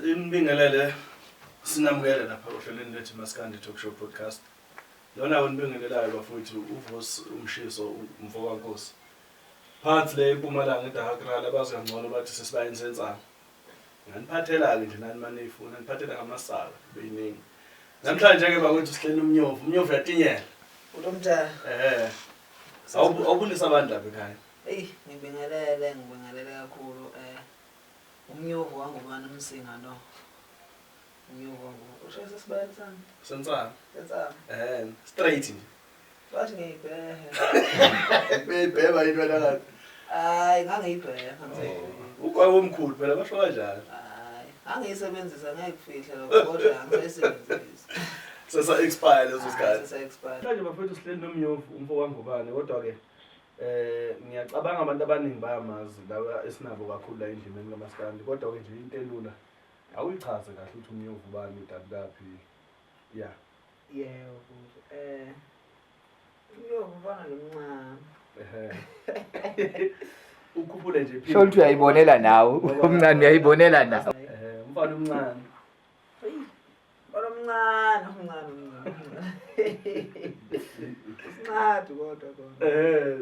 Inibingelele sinamukele lapha ohlelweni lethu Maskandi Talk Show Podcast. Lona onibingelelayo bafowethu uVusi umshiso umfokaNkosi. Phansi le eMpumalanga eDahakral abazi kangcono bathi sesibayeni sensangu. Nganiphathela-ke nje nani maniyifuna, niphathela ngamasaka beyiningi. Namhlanje-ke bakwethu sihleli umnyovu, umnyovu uyatinyela. Unomdala. Eh. Awubulisa abantu lapha ekhaya. Eyi, ngibingelele, ngibingelele kakhulu eh umnyovu wangubani umsinga lo. Umnyovu wangu. Usho sesibayeni sami. Sensangu. Sensangu. Eh, straight nje. Bathi ngiyibhehe. Beyibheba yini wena kanti? Hayi, ngangiyibheha ngisayibheka. Ugwayi omkhulu phela basho kanjalo. Hayi, ngangiyisebenzisa ngeke kufihle lokho kodwa angisayisebenzisi. Sesa expire leso sikhathi. Sesa expire. Manje bafethu sihleli nomnyovu umfo kaNgubane kodwa ke eh ngiyacabanga abantu abaningi bayamazi laba esinabo kakhulu la endlimeni kaMaskandi kodwa ke nje into elula awuyichaze kahle ukuthi umnyovu ubani udabukaphi yeah. Yebo bhuti. Umnyovu ufana nomncane. Ehhe. Ukhuphule nje Sho ukuthi uyayibonela nawe, umncane uyayibonela nawe. Ehhe, umfana omncane. Eyi, umfana omncane, omncane, omncane. Usincadi kodwa kona. Ehhe.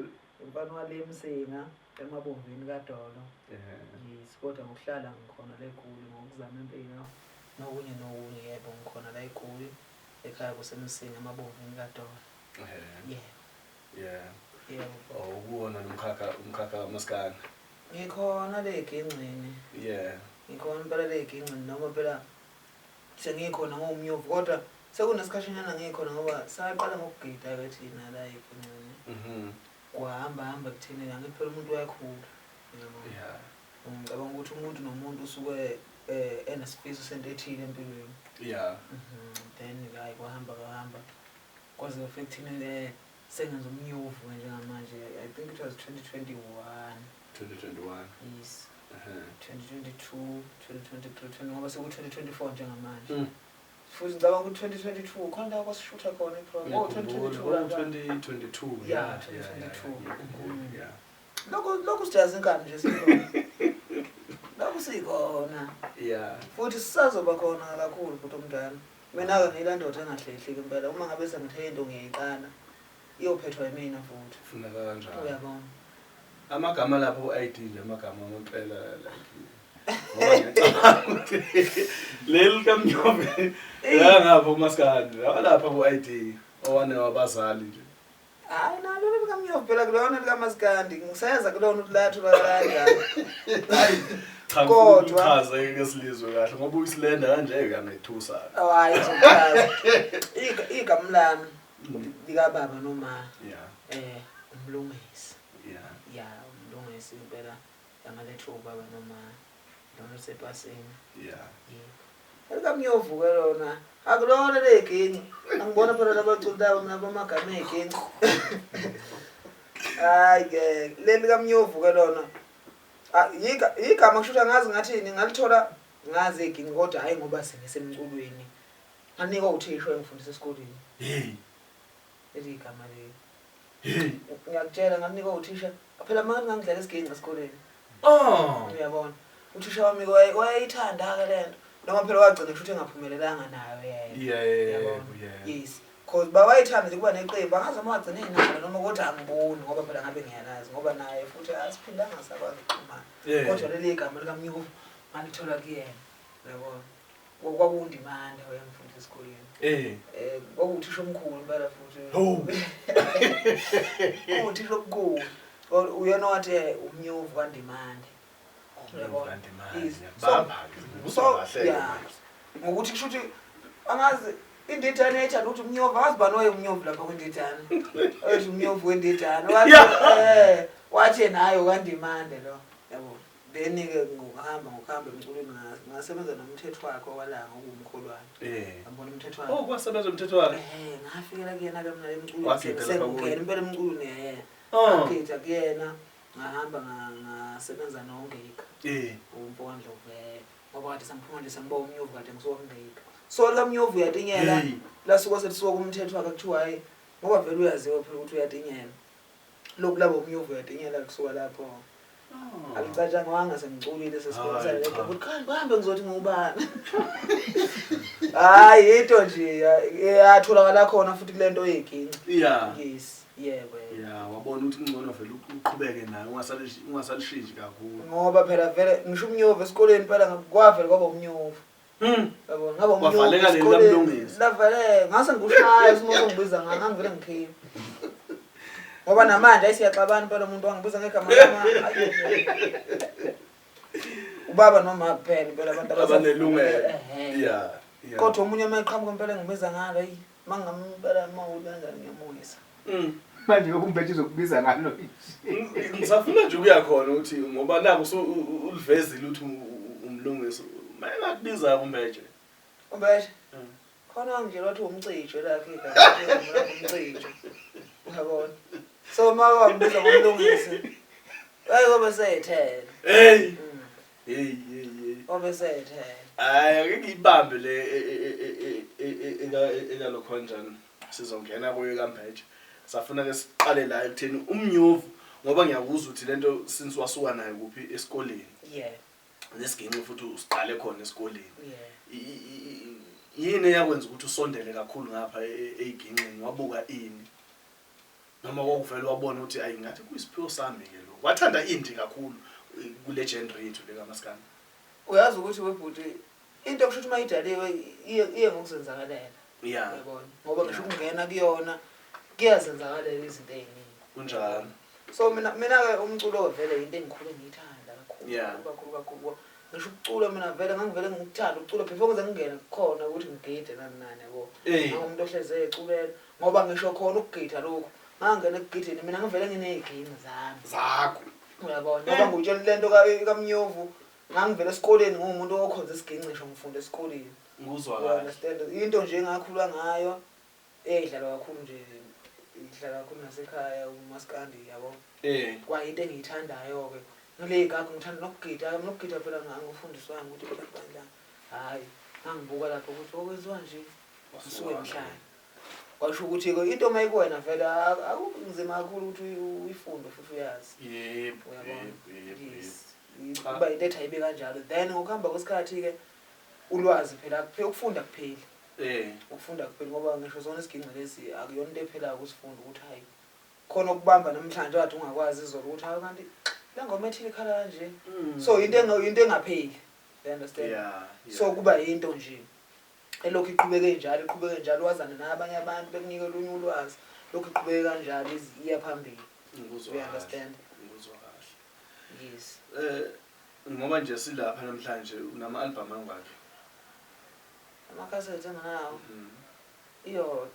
Umfana wale Msinga emabomvini kaDolo. Ehhe. Yes, kodwa ngokuhlala ngikhona la eGoli ngokuzama impilo nokunye nokunye yebo ngikhona la eGoli ekhaya kuseMsinga emabomvini kaDolo. Ehhe. Yebo. Yeah. Yebo. Oh, ukuwona lo mkhakha umkhakha kaMaskandi. Ngikhona le gingcini. Yeah. Ngikhona impela le gingcini noma phela sengikhona ngomnyovu kodwa sekunesikhashanyana ngikhona ngoba saqala ngokugida ke thina la egingcini. Kwahamba hamba kuthina angithi phela umuntu uyakhula. Yabo. Yeah. Ngicabanga ukuthi umuntu nomuntu usuke enesifiso sento ethile empilweni. Yeah. Then hayi kwahamba kwahamba. Kwaze kwafika kuthina sengenza umnyovu njengamanje. I think it was 2021. 2021. Yes. Ehhe. 2022, 2023, 20 ngoba seku 2024 njengamanje. Futhi ngicabanga ukuthi 2022 khona la kwasishutha khona iprogram. Oh 2022 Oh, lapha. 2022. Yeah, Yeah, yeah, 2022. yeah, yeah. Lokho lokho sijazi inkani nje sikhona. Lokho sikhona. Yeah. Futhi sisazoba khona kakhulu bhuti omdala. Mina ke ngiyilandoda engahlehli ke impela. Uma ngabe sengithe into ngiyayiqala iyophethwa yimina futhi. Funeka kanjalo. Uyabona. Amagama lapho ku-ID nje amagama amampela like ngoba ngiyacabanga ukuthi leli kamnyobe la ngapha kumaskandi lapha ku-ID owane wabazali nje. Hayi nalo likamnyovu phela kulona likaMaskandi ngiseza kulona ukuthi latholakala kanjani. Cha Kodwa- uchaze ke silizwe kahle ngoba uyisilenda kanje uyangethusa. Oh hayi ngizochaza. Igama lami likababa noma Yeah. umlungisi. Yeah. Ya umlungisi impela angalethwa ubaba noma lona osepasini. Yeah. Yebo. Elikamnyovu ke lona. Akulona leginci. Angibona phela labaculi labo mina bamagama eginci. Hayi ke leli kamnyovu ke lona. Ah, igama kusho ukuthi angazi ngathini ngalithola ngazi iginci kodwa hayi ngoba sengisemculweni. Nganikwa uthisha engifundisa esikoleni. Hey. Leli igama leli. Hey. Ngiyakutshela nganikwa uthisha. Phela manje ngangidlala isiginci esikoleni. Oh. Uyabona. Uthisha wami wayeyithanda ke lento. Noma phela wagcina kusho ukuthi engaphumelelanga nayo yena. Yeah. Uyabona? Yeah. Yes. Cause bawayithanda nje kuba neqembu angazi noma wagcina enalo noma kodwa angiboni ngoba phela ngabe ngiyalazi ngoba naye futhi asiphindanga sakwazi ukuxhumana. Yeah. Kodwa leli igama likaMnyovu ngalithola kuyena. Uyabona? Kwakuwundimande wayengifundisa esikoleni. Eh. Kwakuwuthisha omkhulu impela futhi. Ho. Kwakuwuthisha omkhulu. Uyena wathi umnyovu kaNdimande. Uyabona? Yes. Bamba So, yeah. Ngokuthi kusho ukuthi angazi indidane yayithanda ukuthi umnyovu angazi bani waye umnyovu lapha kwindidane. Othi umnyovu wendidane. Wathi wathi nayo kaNdimande lo. Yabo. Then ke ngokuhamba ngokuhamba emculweni ngasebenza nomthetho wakhe owalanga okuwumkholwane. Eh. Ngambona umthetho wakhe. Oh, kwasebenza umthetho wakhe. Ngafikela kuyena ke mina emculweni. Wagida lapha Sengingena kuye. impela emculweni . Oh. Ngagida kuyena ngahamba ngasebenza noNgeka. Eh. UMfowandlovu ngoba kade sengiphuma nje sengiba umnyovu kade ngisuka kuNgeka. So la mnyovu uyatinyela Hey. lasuka selisuka kumthetho wakhe kuthiwa hayi ngoba vele uyaziwa phela ukuthi uyatinyela. Lokhu labo umnyuvu uyatinyela kusuka lapho. Oh. Alicatshangwanga sengiculile sesibonisa Hayi, le cha. ukuthi kanti bahambe ngizothi ngubani. Hayi into nje yatholakala khona futhi kule nto yeginci. Yeah. Yes, yebo. Yebo. Yeah, wabona ukuthi kungcono vele uqhubeke nayo ungasalishintshi kakhulu. Ngoba phela vele ngisho umnyovu esikoleni phela kwavele kwaba umnyovu. Yabo ngaba umnyovu. Kwavaleka leli esikoleni. laMlungisi. Lavaleka ngase ngikushaya isimo songibiza nganga ngivele ngikhiphe. Ngoba namanje ayisiyaxabana phela umuntu wangibiza ngegama lama. Ubaba noma kuphela impela abantu Abanelungelo. Ehhe. Yeah. Yeah. Kodwa omunye uma eqhamuka impela ngibiza ngalo ayi mangampela mawuli kanjani ngiyamuyisa. Manje umbethe uzokubiza ngalo nje. Ngisafuna nje ukuya khona ukuthi ngoba naku ulivezile ukuthi umlungisi. Mayengakubiza umbeje. Umbeshe. Khona wangitshela wathi umcijo lakhe igama umcijo. Uyabona. So uma wangibiza ngomlungisi. Hayi ngoba seyethele. Hey. Hey hey hey. Ngoba seyethele. Hayi ake ngiyibambe le ekalokho kanjani. Sizongena kuyo kaMbeje. Safuna ke siqale la ekutheni umnyovu ngoba ngiyakuzwa ukuthi lento since wasuka nayo kuphi esikoleni. Yeah. Nesiginci futhi usiqale khona esikoleni. Yeah. Yini eyakwenza ukuthi usondele kakhulu ngapha eyiginxeni wabuka ini? Noma kwakuvele wabona ukuthi ayi ngathi kuyisiphiwo sami ke lokho. Wathanda indi kakhulu kule genre yethu le kaMaskandi. Uyazi ukuthi webhuti into kusho ukuthi mayidaliwe iye ngokuzenzakalela. Yeah. Uyabona. Ngoba ngisho ukungena kuyona kuyazenzakalela izinto eziningi. Kunjalo. So mina ke umculo vele into engikhule ngiyithanda kakhulu Yeah. kakhulu kakhulu. Ngisho ukucula mina vele ngangivele ngikuthanda ukucula before ngize ngingene khona ukuthi ngigide nani nani yabo. Ngangumuntu ohleze eculela ngoba ngisho khona ukugida lokhu. Ngangena ekugideni mina ngivele ngineziginci zami. Zakho. Uyabona ngoba ngikutshela lento kaMnyovu ngangivele esikoleni ngumuntu okhonza isiginci ngisho ngifunda esikoleni. Ngikuzwa You kahle. understand? Into nje engakhula ngayo eyidlalwa kakhulu nje idlala kakhulu nasekhaya umaskandi yabo. Kwayinto engiyithandayo ke. Ngile gagu ngithanda nokugida, nokugida phela ngangifundiswanga ukuthi bandla. Hayi, ngangibuka lapho ukuthi okwenziwa nje usuke emhlanje. Kwasho ukuthi ke into mayikuwena vele akunzima kakhulu ukuthi uyifunde futhi uyazi. Yebo. Uyabona? Yebo. Yes. Cha. Kuba into ethi ayibe kanjalo. Then ngokuhamba kwesikhathi ke ulwazi phela akupheli ukufunda kupheli. Ukufunda kupheli ngoba ngisho sona isiginci lesi akuyona into ephelayo ukusifunda ukuthi hayi khona ukubamba namhlanje kade ungakwazi izolo ukuthi hayi kanti le ngoma ethile ikhala kanje. So into engapheli. You understand? Yeah. So kuba into nje elokhu iqhubeke njalo iqhubeke njalo wazane nabanye abantu bekunike olunye ulwazi lokhu iqhubeke kanjalo iya phambili. Ngikuzwa. You understand? Ngikuzwa kahle. Yes. Ngoba nje silapha namhlanje unama album angakhi? Amakhasethi enginawo. Iyodwa.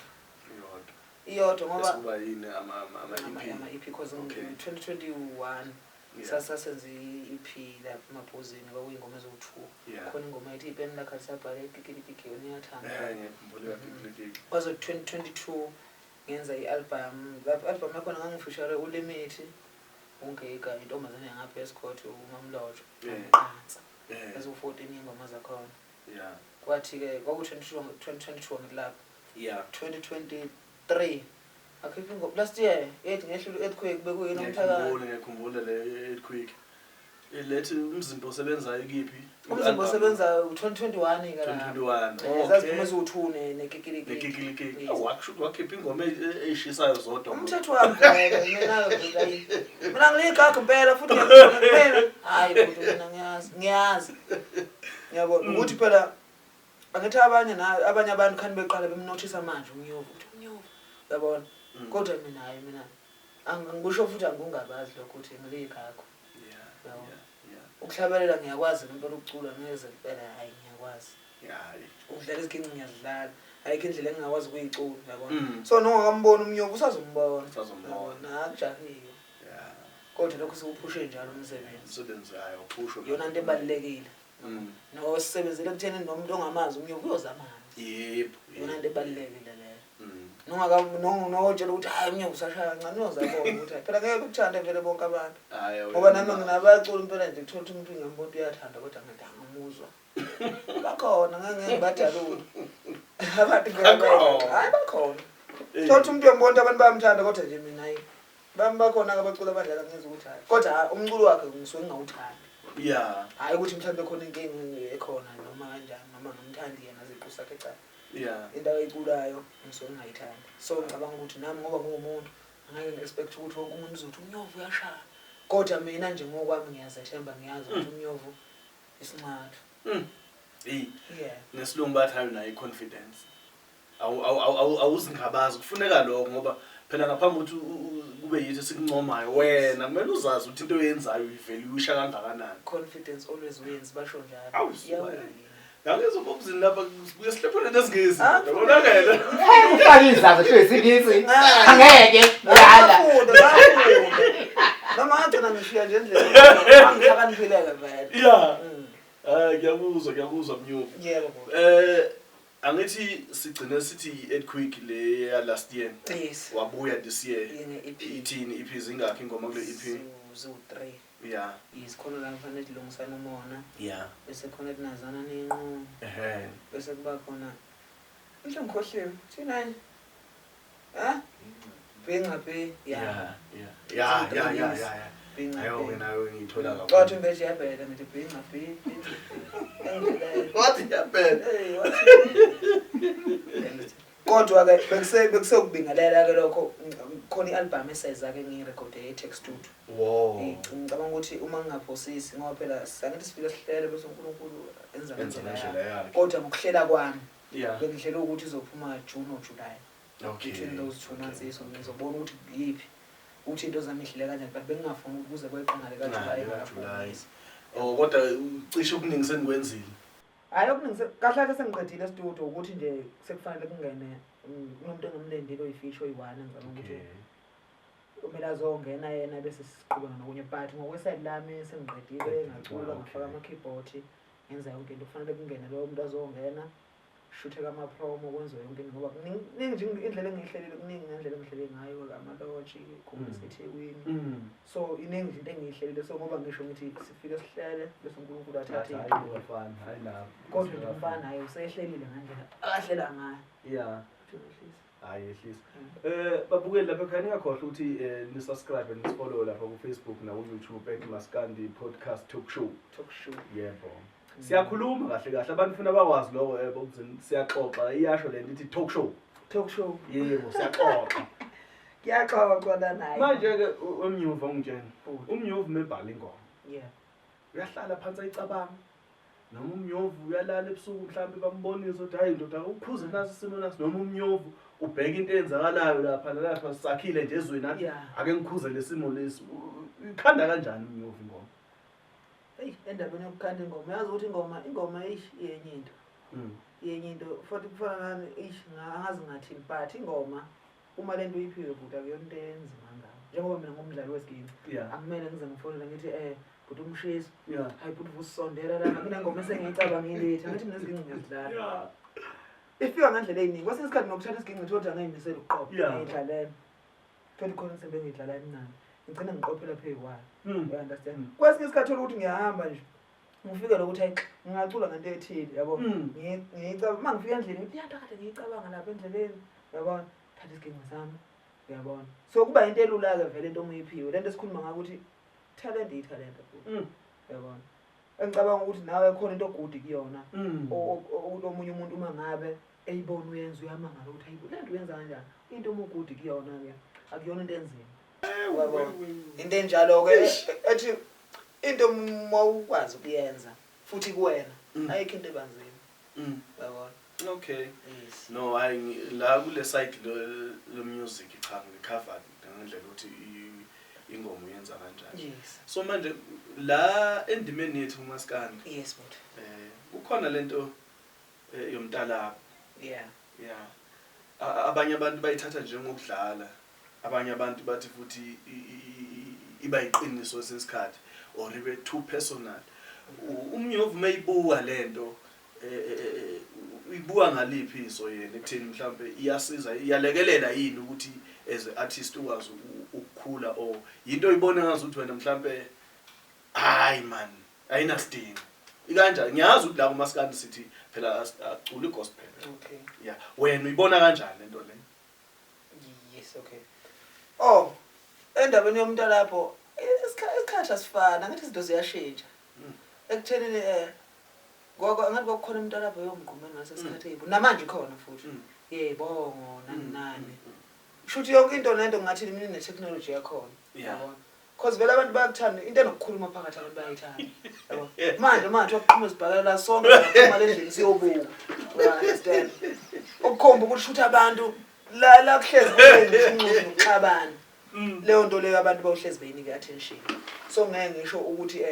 Iyodwa. Iyodwa ngoba kuba yini ama EP? Ama EP because Okay. in 2021 Yeah. sasenza i-EP lapha emabhozini kwakuyingoma eziwu-2. Yeah. Khona ingoma ethi ipeni lakhe lisabhale kikirikiki yona iyathanda. Ngiyakhumbula kikirikiki. Kwaze 2022 ngenza i-album. Lapha i-album yakhona ngangifishare uLimit, uNgega, intombazane yangapha eScott, uMamlojo, uMqansa. Eziwu-14 ingoma zakhona. Yeah. Kwathi-ke kwaku-2022 ngilapha. Yeah. 2023 akhipha ingoma last year ethi ngehlule earthquake bekuyini umthakathi. Ngiyakhumbula le earthquake. Lethi umzimba osebenzayo kiphi? Umzimba osebenzayo 2021 ke la. 2021. Zaziphuma eziwu-2 nekikirikiki. Nekikirikiki. Yes. Wakhipha ingoma eyishisayo zodwa. Umthetho wami vele mina ke bhuti ayi. Mina ngiligagu impela futhi ngiyakubona mina. Hayi bhuti mina ngiyazi, ngiyazi. Ngiyabona ukuthi phela angithi abanye na abanye abantu khani beqala bemnothisa manje umnyovu ukuthi umnyovu. Uyabona? Kodwa mina hayi mina angikusho futhi angingabazi lokho ukuthi ngiligagu. Yeah. Uyabona? Yeah. Yeah. Ukuhlabelela ngiyakwazi ngempela ukucula ngeze impela hayi ngiyakwazi. Yeah. Ukudlala iziginci ngiyazidlala. Ayikho indlela engingakwazi ukuyicula uyabona. So So nongakambona umnyovu usazombona. Usazombona. Akujahiwe. Yeah. Kodwa lokho sikuphushe njalo umsebenzi. Umsebenzi hayi uphushwe. Yona into ebalulekile. No sisebenzele ekutheni nomuntu ongamazi umnyovu uyozamazi. Yebo. Yona into ebalulekile leyo. Nongakotshela ukuthi hayi umnyovu usashaya kancane uyozabona ukuthi hayi phela ngeke ukuthande vele bonke abantu. Hayi. Ngoba nami nginabaculi impela nje kuthola ukuthi umuntu ngiyambona uyathanda kodwa ngithi angamuzwa. Bakhona ngeke ngibadalule. Abantu vele Bakhona. hayi bakhona. Thola ukuthi umuntu uyambona abantu bayamthanda kodwa nje mina hayi. Bami bakhona abaculi abadlala ngizwe ukuthi hayi. Kodwa hhayi, umculo wakhe ngisuke ngingawuthandi. Hhayi ukuthi mhlawumbe khona inkinga ekhona noma kanjani noma ngimthandi yena ziqu sakhe cha. Into ayiculayo ngisuke ngingayithandi. So ngicabanga ukuthi nami ngoba ngiwumuntu angeke ngi-expect ukuthi wonke umuntu uzothi umnyovu uyashaya. Kodwa mina nje ngokwami ngiyazethemba ngiyazi ukuthi umnyovu isinxathu. Eyi. Yeah. Ngesilungu bathi hayi unayo i-confidence. Awuzingabazi kufuneka lokho ngoba phela ngaphambi kokuthi kube yithi esikuncomayo wena kumele uzazi ukuthi into oyenzayo uyivaluisha kangakanani. Confidence always wins basho njalo. Awu, suka. Iyawina. Ngangizwa ubobuzini lapha sibuye sihlephule nesingisi. Ah, Yabonakele. Ufake izazi sho isingisi. Ah. Angeke. Yala. Ngafunda, ngafunda. Noma ngagcina ngishiya nje endleleni. Angihlakaniphileke vele. Yeah. Hayi ngiyakuzwa ngiyakuzwa Mnyovu. Yebo bhuti. Angithi sigcine sithi i-earthquake le ya last year. Yes. Wabuya this year. Yinge EP. Ithini EP zingakhi ingoma kule EP? Ziwu-3. Yeah. Yes, khona la mfana ethi lungisana umona. Yeah. Bese khona ethi nazana nenqomo. Ehhe. Bese kuba khona Ngisho ngikhohliwe. Thina nje. Ha? Bhinca bhi. Yeah. Yeah. Yeah. Yeah, yeah, yeah, yeah. Bhinca Ayo bhi. wena ngiyithola kakhulu. Kodwa imbeje iyabheda ngithi bhinca bhi. Bhinca bhi. Wathi iyabheda. Hey, wathi. Kodwa ke bekuse bekusokubingelela ke lokho khona i-album eseza ke ngiyirekhode e-Tech Studio. Wow. Ngicabanga ukuthi uma ngingaphosisi ngoba phela sangithi sifike sihlele bese uNkulunkulu enza Enza ngendlela ngendlela yakhe. yakhe. Kodwa ngokuhlela kwami Yeah. bengihlele ukuthi izophuma June or July. Okay. Between those 2 months iso ngizobona ukuthi yiphi ukuthi into zami ihlele kanjani but bengingafuni ukuthi kuze kweqe ngale ka July. Ngale kaJuly. Oh kodwa cishe okuningi senikwenzile. Hayi okuningi kahle kahle sengiqedile studio ukuthi nje sekufanele kungene kunomuntu engimlindile oyifisho oyi-1 engizama ukuthi kumele azongena yena bese siqhubeka nokunye but ngokweside lami sengiqedile ngacula ngafaka ama-keyboard ngenza yonke into kufanele kungene lowo muntu azongena shutheka ama-promo kwenziwe yonke into ngoba kuningi nje indlela engiyihlelile kuningi ngendlela engihlele ngayo amaloji khona eThekwini so iningi nje into engiyihlelile so ngoba ngisho ngithi sifike sihlele bese uNkulunkulu athathe Hayi bafana, hayi lapho. kodwa nje umfana hayi usehlelile ngendlela akahlela ngayo. Yeah. Uthi ngehlisa. Hayi yehlisa. Babukeli lapha ekhaya ningakhohlwa ukuthi ni subscribe and follow lapha ku Facebook na ku YouTube at Maskandi Podcast Talk Show. Talk show. Yebo. Siyakhuluma kahle kahle abantu funa bakwazi lokho bobuzini siyaxoxa iyasho lento ithi talk show. Talk show. Yebo siyaxoxa. Kuyaxoxwa la naye. Manje ke umnyuva ungitshena. Bhuti. Umnyuva mebhala ingoma. Yeah. Uyahlala phansi ayicabanga. Noma umnyovu uyalala ebusuku mhlawumbe bambonise ukuthi hayi ndoda ukhuze nasi isimo nasi noma umnyovu ubheka into eyenzakalayo lapha nalapha sakhile nje ezweni athi ake ngikhuze lesimo lesi. Ikhanda kanjani umnyovu ingoma? Eyi endabeni yokukhanda ingoma uyazi ukuthi ingoma eish iyenye into. Iyenye into futhi kufana nami eish angazi ngathini but ingoma uma lento uyiphiwe bhuti akuyona into enzima kangako. Njengoba mina ngumdlali wesiginci akumele ngize ngifonele ngithi bhuti umshisi hayi bhuti vusondela lana kunengoma esengiyicabangile ethi angithi mina isiginci ngiyazidlala. Ifika ngendlela eyiningi kwesinye isikhathi nokuthatha isiginci uthole ukuthi angiyimisele ukuqopha ngiyidlalela. Thola khona insimbi engiyidlala emnandi ngigcine ngiqophela phezu kwayo. You understand? Kwesinye isikhathi thola ukuthi ngiyahamba nje ngifike lokuthi hayi ngingacula ngento ethile yabo. Ngiyicabanga uma ngifika endlini ngithi yanto kade ngiyicabanga lapha endleleni yabona thatha isiginci sami uyabona. So kuba into elula ke vele into omuyiphiwe lento esikhuluma ngayo ukuthi talent italent futhi uyabona. Engicabanga ukuthi nawe khona into ogude kuyona omunye umuntu uma ngabe eyibona uyenza uyamangala ukuthi hayibo lento uyenza kanjani into uma ugude kuyona ke akuyona into enzima uyabona. Into enjalo ke ethi into uma ukwazi ukuyenza futhi kuwena ayikho into ebanzima uyabona. Okay. Yes. No hayi la kule side lo music cha ngicover ngendlela ukuthi ingoma uyenza kanjani. Yes. So manje la endimeni yethu uMaskandi. Yes bhuti. Kukhona lento yomtalabo. Yeah. Yeah. Abanye abantu bayithatha njengokudlala. Abanye abantu bathi futhi iba iqiniso sesikhathi or ibe too personal. Umnyovu mayibuka lento uyibuka ngaliphi iso yena ekutheni mhlambe iyasiza iyalekelela yini ukuthi as an artist ukwazi ukukhula or into oyibona ngazi ukuthi wena mhlambe hayi man ayinasidingo ikanjani. Ngiyazi ukuthi la kuMaskandi sithi phela acula igospel. Okay. Yeah, wena uyibona kanjani lento le? Yes, okay. Oh. Endabeni yomntalapho isikhathi asifani, angithi izinto ziyashintsha. Ekuthenini ngoko angathi kwakukhona umntalapho yomgqumeni ngaleso sikhathi yebo. Namanje ikhona futhi. Yebongo nani nani. Shuthi yonke into nento ngathi mina ne-technology yakhona. Yabona. Cause vele abantu bayakuthanda into enokukhuluma phakathi abantu bayayithanda. Yabo. Manje manje waqhuma isibhakela la sonke siphuma le ndlini siyobuka. You understand? Okukhomba ukuthi shuthi abantu la la kuhlezi kunenxushunxushu nokuxabana. Leyo nto leyo abantu bawuhlezi beyinike attention. So ngeke ngisho ukuthi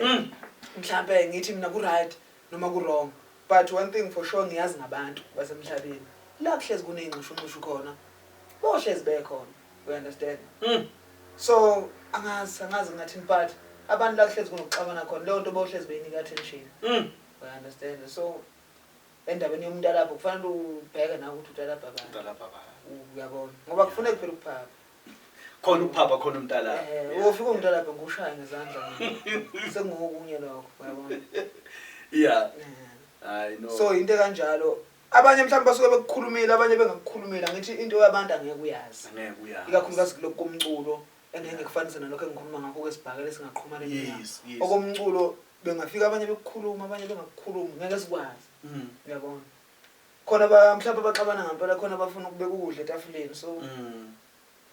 mhlambe ngithi mina ku right noma ku wrong. But one thing for sure ngiyazi ngabantu basemhlabeni. La kuhlezi kuney'nxushunxushu khona. Bohlezi bekhona. You understand? So angazi angazi ngathini but abantu la kuhlezi kunokuxabana khona leyo nto bohlezi beyinika attention. You understand? So endabeni yomntalapho kufanele ubheke nawe ukuthi utalapha bani. Umntalapha bani. Uyabona? Ngoba kufuneka phela ukuphapha. Khona ukuphapha khona umntalapha. Uyofika umntalapha ngokushaya ngezandla. Sengokunye lokho, uyabona? Yeah. Hayi no. So into kanjalo abanye mhlawumbe basuke bekukhulumile abanye bengakukhulumile ngithi into yabantu angeke uyazi. Angeke uyazi. Ikakhulukazi kulokhu komculo engeke ngikufanise nalokho engikhuluma ngakho kwesibhakela esingaqhuma le minyaka. Yes. Okomculo bengafika abanye bekukhuluma abanye bengakukhulumi ngeke sikwazi. Uyabona? Khona ba mhlawumbe baxabana ngempela khona bafuna ukubeka ukudla etafuleni so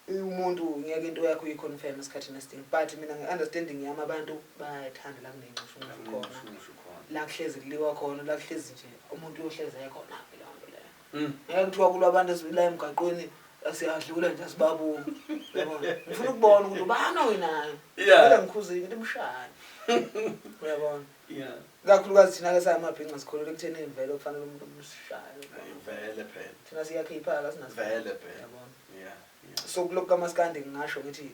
umuntu ngeke into yakho uyiconfirm esikhathini esiningi but mina nge-understanding yami abantu bayayithanda la kuney'nxushunxushu khona Kunenxushunxushu khona. la kuhlezi kuliwa khona la kuhlezi nje umuntu uyohlezi ekhona leyo nto leyo. Ngeke kuthiwa kulwa abantu la emgaqweni siyadlula nje asibabuki. Uyabona? Ngifuna ukubona ukuthi ubani owinayo. Vele ngikhuzile into imshaye. Uyabona? Ikakhulukazi thina ke samabhinca sikholelwa ekutheni vele kufanele umuntu umshaye. Vele phela. Thina siyakhipha ke sinazo. Vele phela. Uyabona? So kulokhu kamaskandi ngingasho ngithi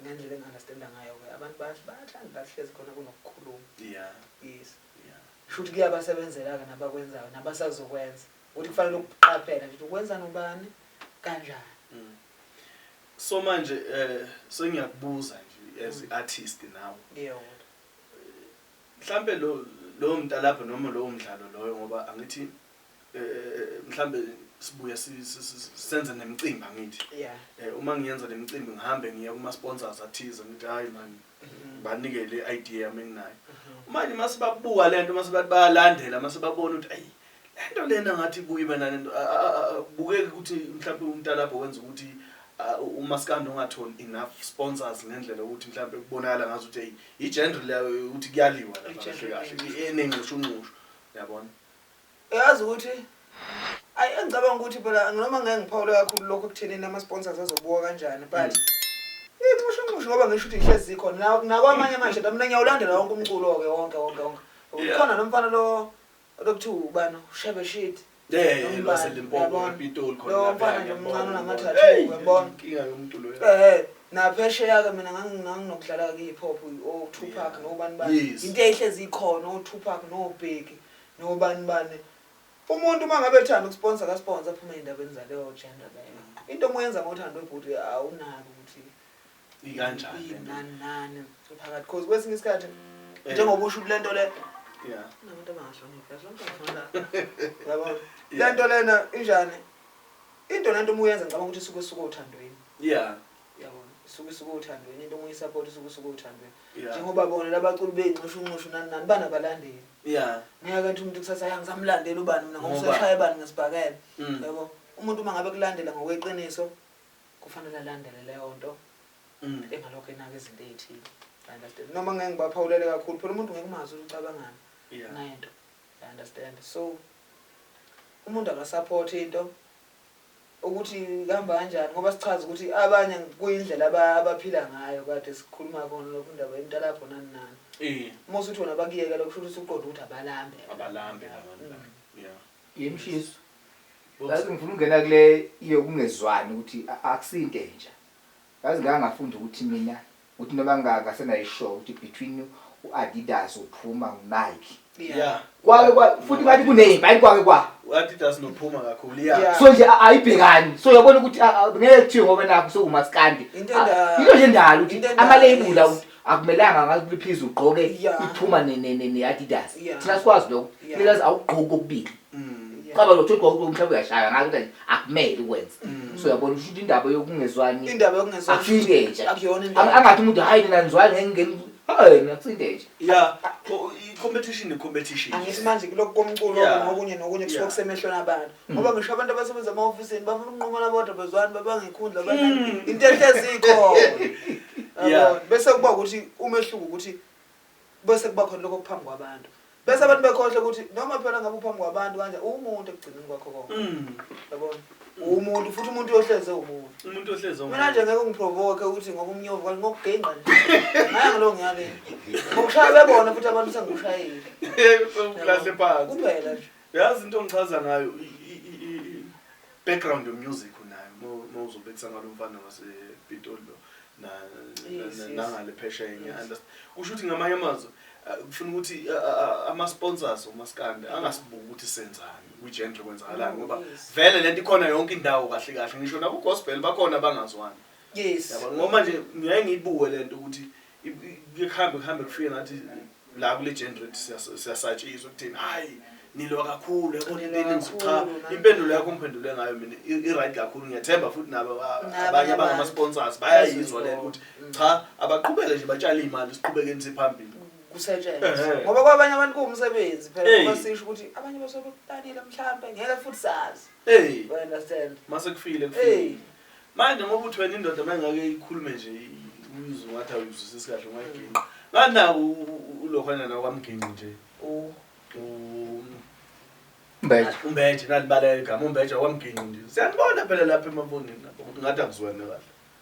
ngendlela engi-understanda ngayo ke abantu bayathanda la kuhlezi khona kunokukhuluma. Yes. Shuthi kuyabasebenzela ke nabakwenzayo nabasazokwenza. Ukuthi kufanele ukuqaphela nje ukwenza nobani kanjani. So manje sengiyakubuza nje as artist nawe. Yebo. Mhlambe lo mntalapho noma lo mdlalo loyo ngoba angithi mhlambe sibuye senze nemicimbi angithi. Uma ngiyenza lemicimbi ngihambe ngiye kuma sponsors athize ngithi hayi man banike le idea yami enginayo. Manje masibabuka lento masibathi bayalandela masibabona ukuthi ayi lento lena ngathi ibuye ibe nalento bukeke ukuthi mhlawumbe umntalapho wenza ukuthi umaskandi ungatholi enough sponsors ngendlela ukuthi mhlawumbe kubonakala ngazi ukuthi hey i-genre leyo ukuthi kuyaliwa lapha kahle kahle enenxushunxushu uyabona. Uyazi ukuthi ayi engicabanga ukuthi phela noma ngeke ngiphawule kakhulu lokho ekuthenini ama sponsors azobuka kanjani but inxushunxushu ngoba ngisho ukuthi ihlezi ikhona nakwamanye manje mina ngiyawulandela wonke umculo ke wonke wonke wonke. Ukhona nomfana lo lokuthiwa ubani ushebe shit. LwaseLimpopo ePitoli khona Lo mfana nje omncane onamathathu uyabona. Inkinga yomuntu lo. Naphesheya ke mina nganginokudlala ke hip hop o Tupac nobani bani. Into eyihlezi ikhona o Tupac no Biggie nobani bani. Umuntu uma ngabe ethanda ukusponsor ka sponsor aphume endabeni zaleyo gender leyo. Into omuyenza ngothando webhuti awunaki ukuthi ikanjani nani nani phakathi because kwesinye isikhathi njengoba usho lento le nabantu abangahloniphi yabona lento lena injani into lento uma uyenza ngicabanga ukuthi isuke isuke othandweni. Yabona isuke isuke othandweni into uma uyisupport isuke isuke othandweni. Njengoba bona labaculi beyinxushunxushu nani nani banabalandeli. Ngeke ngithi umuntu kusasa hayi ngisamlandela ubani mina ngoba useshaya bani ngesibhakela. Yabo umuntu uma ngabe kulandela ngokweqiniso kufanele alandele leyo nto engalokho enaka izinto ezithile. Understand? Noma ngeke ngibaphawulele kakhulu phela umuntu ngeke umazi ukuthi ucabangani ngento. Understand? So umuntu akasupport into ukuthi kuhamba kanjani ngoba sichaza ukuthi abanye kuyindlela abaphila ngayo kade sikhuluma khona lokho indaba yemntalapho nani nani. Uma usuthi wena bakuyekela kusho ukuthi usuqonda ukuthi abalambe. Abalambe labantu. Yemshiso. Yazi ngifuna ukungena kule yokungezwani ukuthi akusinto entsha. Yazi ngake ngafunda ukuthi mina ukuthi noma ngasenayisho ukuthi between uAdidas uPuma uNike. Kwake kwa futhi ngathi kuneyimpi hayi kwake kwa. uAdidas noPuma kakhulu So nje ayibhekani. So uyabona ukuthi ngeke kuthiwe ngoba nakho sekumaskandi. Into nje endala ukuthi ama label la akumelanga ngathi please ugqoke iPuma ne Adidas. Thina sikwazi lokho. Kumele awugqoke kokubili. Qaba lo thothi mhlawumbe uyashaya ngathi ukuthi akumele ukwenze. So uyabona ukuthi indaba yokungezwani Indaba yokungezwani akusinto entsha. Akuyona indaba. Angathi umuntu hayi nina nizwani ngeke ngeke hayi akusinto entsha. Yeah, i-competition i-competition. Angithi manje kulokhu komculo nokunye nokunye kusuke kusemehlweni abantu. Ngoba ngisho abantu abasebenza ema-ofisini bafuna ukunqumana bodwa bezwani babangekhundla banani. Into ehlezi ikhona. Yabona? Bese kuba ukuthi umehluko ukuthi bese kuba khona lokho okuphambi kwabantu. Bese abantu bekhohle ukuthi noma phela ngabe uphambi kwabantu kanje uwumuntu ekugcineni kwakho konke. Yabona? Uwumuntu futhi umuntu uyohleze uwumuntu. Umuntu ohlezi uwumuntu. Mina nje ngeke ungiprovoke ukuthi ngoba umnyovu kanti ngokugenqa nje. Ngaya ngalo ngiyale. Ngokushaya bebona futhi abantu sengikushayile. Ulahle phansi. Kuphela nje. Uyazi into ongichaza ngayo i-background yomusic unayo uma uzobekisa ngalo mfana wasePitoli lo nangale phesheya ngiya-understand. Kusho ukuthi ngamanye amazwi kufuna ukuthi ama-sponsors omaskandi angasibuki ukuthi senzani kwi-genre kwenzakalani ngoba vele lento ikhona yonke indawo kahle kahle ngisho naku-gospel bakhona abangazwani. Yes. Ngoba nje ngiyaye ngiyibuke lento ukuthi kuhambe kuhambe kufike ngathi la kule genre siyasatshiswa ukuthini hayi nilwa kakhulu yabona into eningi cha impendulo yakho ngiphendule ngayo mina i-right kakhulu ngiyathemba futhi nabo abanye abangama-sponsors bayayizwa lento ukuthi cha abaqhubeke nje batshale iy'mali siqhubekeni siphambili kusetshenzwa ngoba kwabanye abantu kuwumsebenzi phela ngoba sisho ukuthi abanye basuke bekutanile mhlampe ngeke futhi sazi hey you understand mase kufile kufile manje ngoba uthi wena indoda mayingake ikhulume nje uyizwe ngathi awuyizwisisi kahle ungayiginqa nganawo ulokhwana nakwamginqi nje Mbeje. Umbeje nalibaleka igama umbeje wamginqi nje. Siyanibona phela lapha emavonini lapho ukuthi ngathi akuzwene kahle.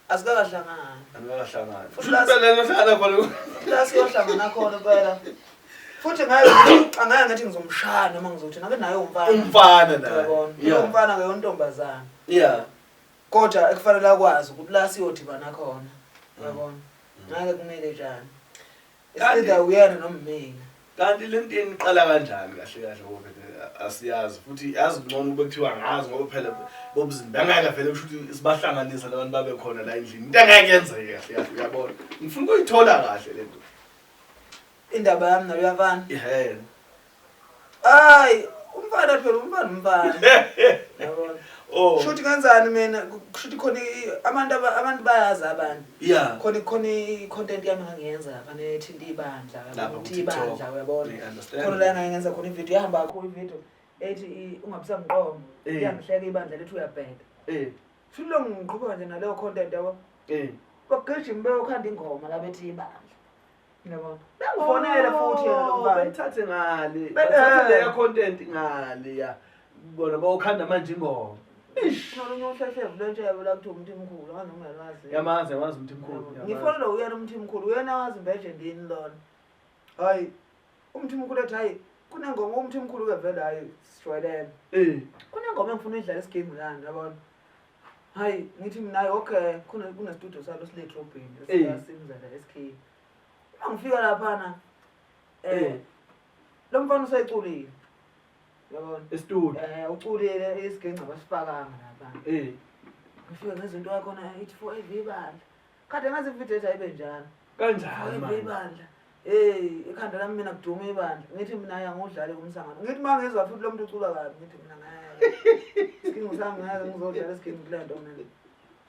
Asikakahlangani. Anikakahlangani. Futhi Phela nohlala khona. La siyohlangana khona phela. Futhi ngayo angeke ngathi ngizomshaya noma ngizothi nake naye umfana. Umfana naye. Uyabona? Yeah. Umfana ke yontombazana. Yeah. Kodwa ekufanele akwazi ukuthi la siyodibana khona. Uyabona? Ngeke kumele njani. It's either uyena noma mina. Kanti lento yeniqala kanjani kahle kahle ngoba phela asiyazi futhi yazi ngcono kube kuthiwa ngazi ngoba phela bobuzimba angeke vele kusho ukuthi sibahlanganisa labantu babe khona la endlini into engeke yenzeke kahle kahle uyabona ngifuna ukuyithola kahle lento Indaba yami nayo uyafana. Ehhe. Hayi, umfana phela umfana umfana. Yabona. Oh. Shuthi kenzani mina kushuthi khona abantu abantu bayazi abantu. Yeah. Khona khona i-content yami engangiyenza lapha nethinta ibandla Lapha ukuthi ku-TikTok. ibandla uyabona. I understand. Khona la engangiyenza khona ivideo yahamba kakhulu ivideo ethi ungabisamqomo. Eh. Iyangihleka ibandla lethu uyabheda. Eh. Shuthi lo ngiqhubeka nje naleyo content yabo. Eh. Bagijima beyokhanda ingoma la bethi ibandla. Yabona. Bengifonela futhi yena lo mfana. Bayithathe ngale. Bathathe leyo content ngale ya. Bona bawukhanda manje ingoma. Ish. Nolunye uhlehlevu lwentshebe la kuthiwa uMthimkhulu angazi noma uyalwazi. Yamazi yamazi uMthimkhulu. Ngifonela uyena uMthimkhulu uyena wazi imbeje ndini lona. Hayi uMthimkhulu ethi hayi kunengoma uMthimkhulu ke vele hayi sijwayelene. Eh. Kunengoma engifuna uyidlala esigingu lana yabona. Hayi ngithi mina hayi okay khona kune studio salo sile edrobheni esiyasimzela SK. Uma ngifika laphana lo mfana useculile. Yabona? Estudio. Uculile isiginci abasifakanga lapha. Eh. Ngifike ngezinto yakhona ithi for every ibandla. Kade ngazi ivideo ethi ayibe njalo. Kanjani manje? Ibandla. Hey, ikhanda lami mina kuduma ibandla. Ngithi mina hayi angudlale kumsangano. Ngithi mangizwa futhi lo muntu ucula kabi ngithi mina ngeke. Isiginci sami ngeke ngizodlala isiginci kule nto mina.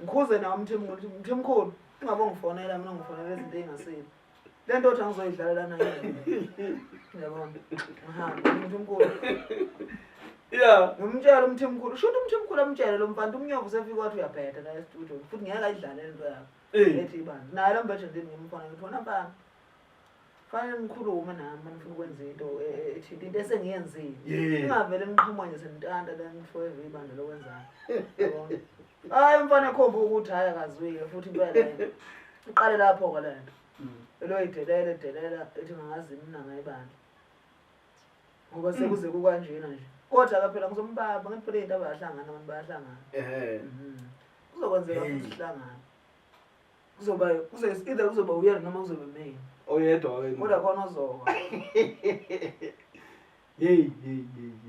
Ngikhuze nawe Mthimkhulu, Mthimkhulu ungabe ungifonela mina ngifonela izinto ey'ngasile. Le nto othi angizoyidlala lana yini. Uyabona? Ngihambe Mthimkhulu. Yeah. Ngimtshela uMthimkhulu, shuthi uMthimkhulu amtshele lo mfana umnyovu usefika wathi uyabheda la e-studio futhi ngeke ayidlale lento yakho. Ethi ibandla. Naye lo mbeje ndini ngimfana ngithi wena mfana. Fanele nikhulume nami uma nifuna ukwenza into ethinta into esengiyenzile. Ningavele niqhamuka nje senintanta la nifo ibandla lokwenzani. Yabona? Hayi umfana ekhomba ukuthi hayi akazwile futhi impela yena. Iqale lapho-ke le nto. Eloyidelela edelela ethi ngangazi mina ngayibandla. Ngoba sekuze kukanjena nje. Kodwa ke phela ngizombamba ngithi phela into abayahlangana abantu bayahlangana. Ehhe. Kuzokwenzeka futhi sihlangane. Kuzoba kuze either kuzoba uyena noma kuzoba mina. Oyedwa wena. Kodwa khona ozowa. Hey hey hey.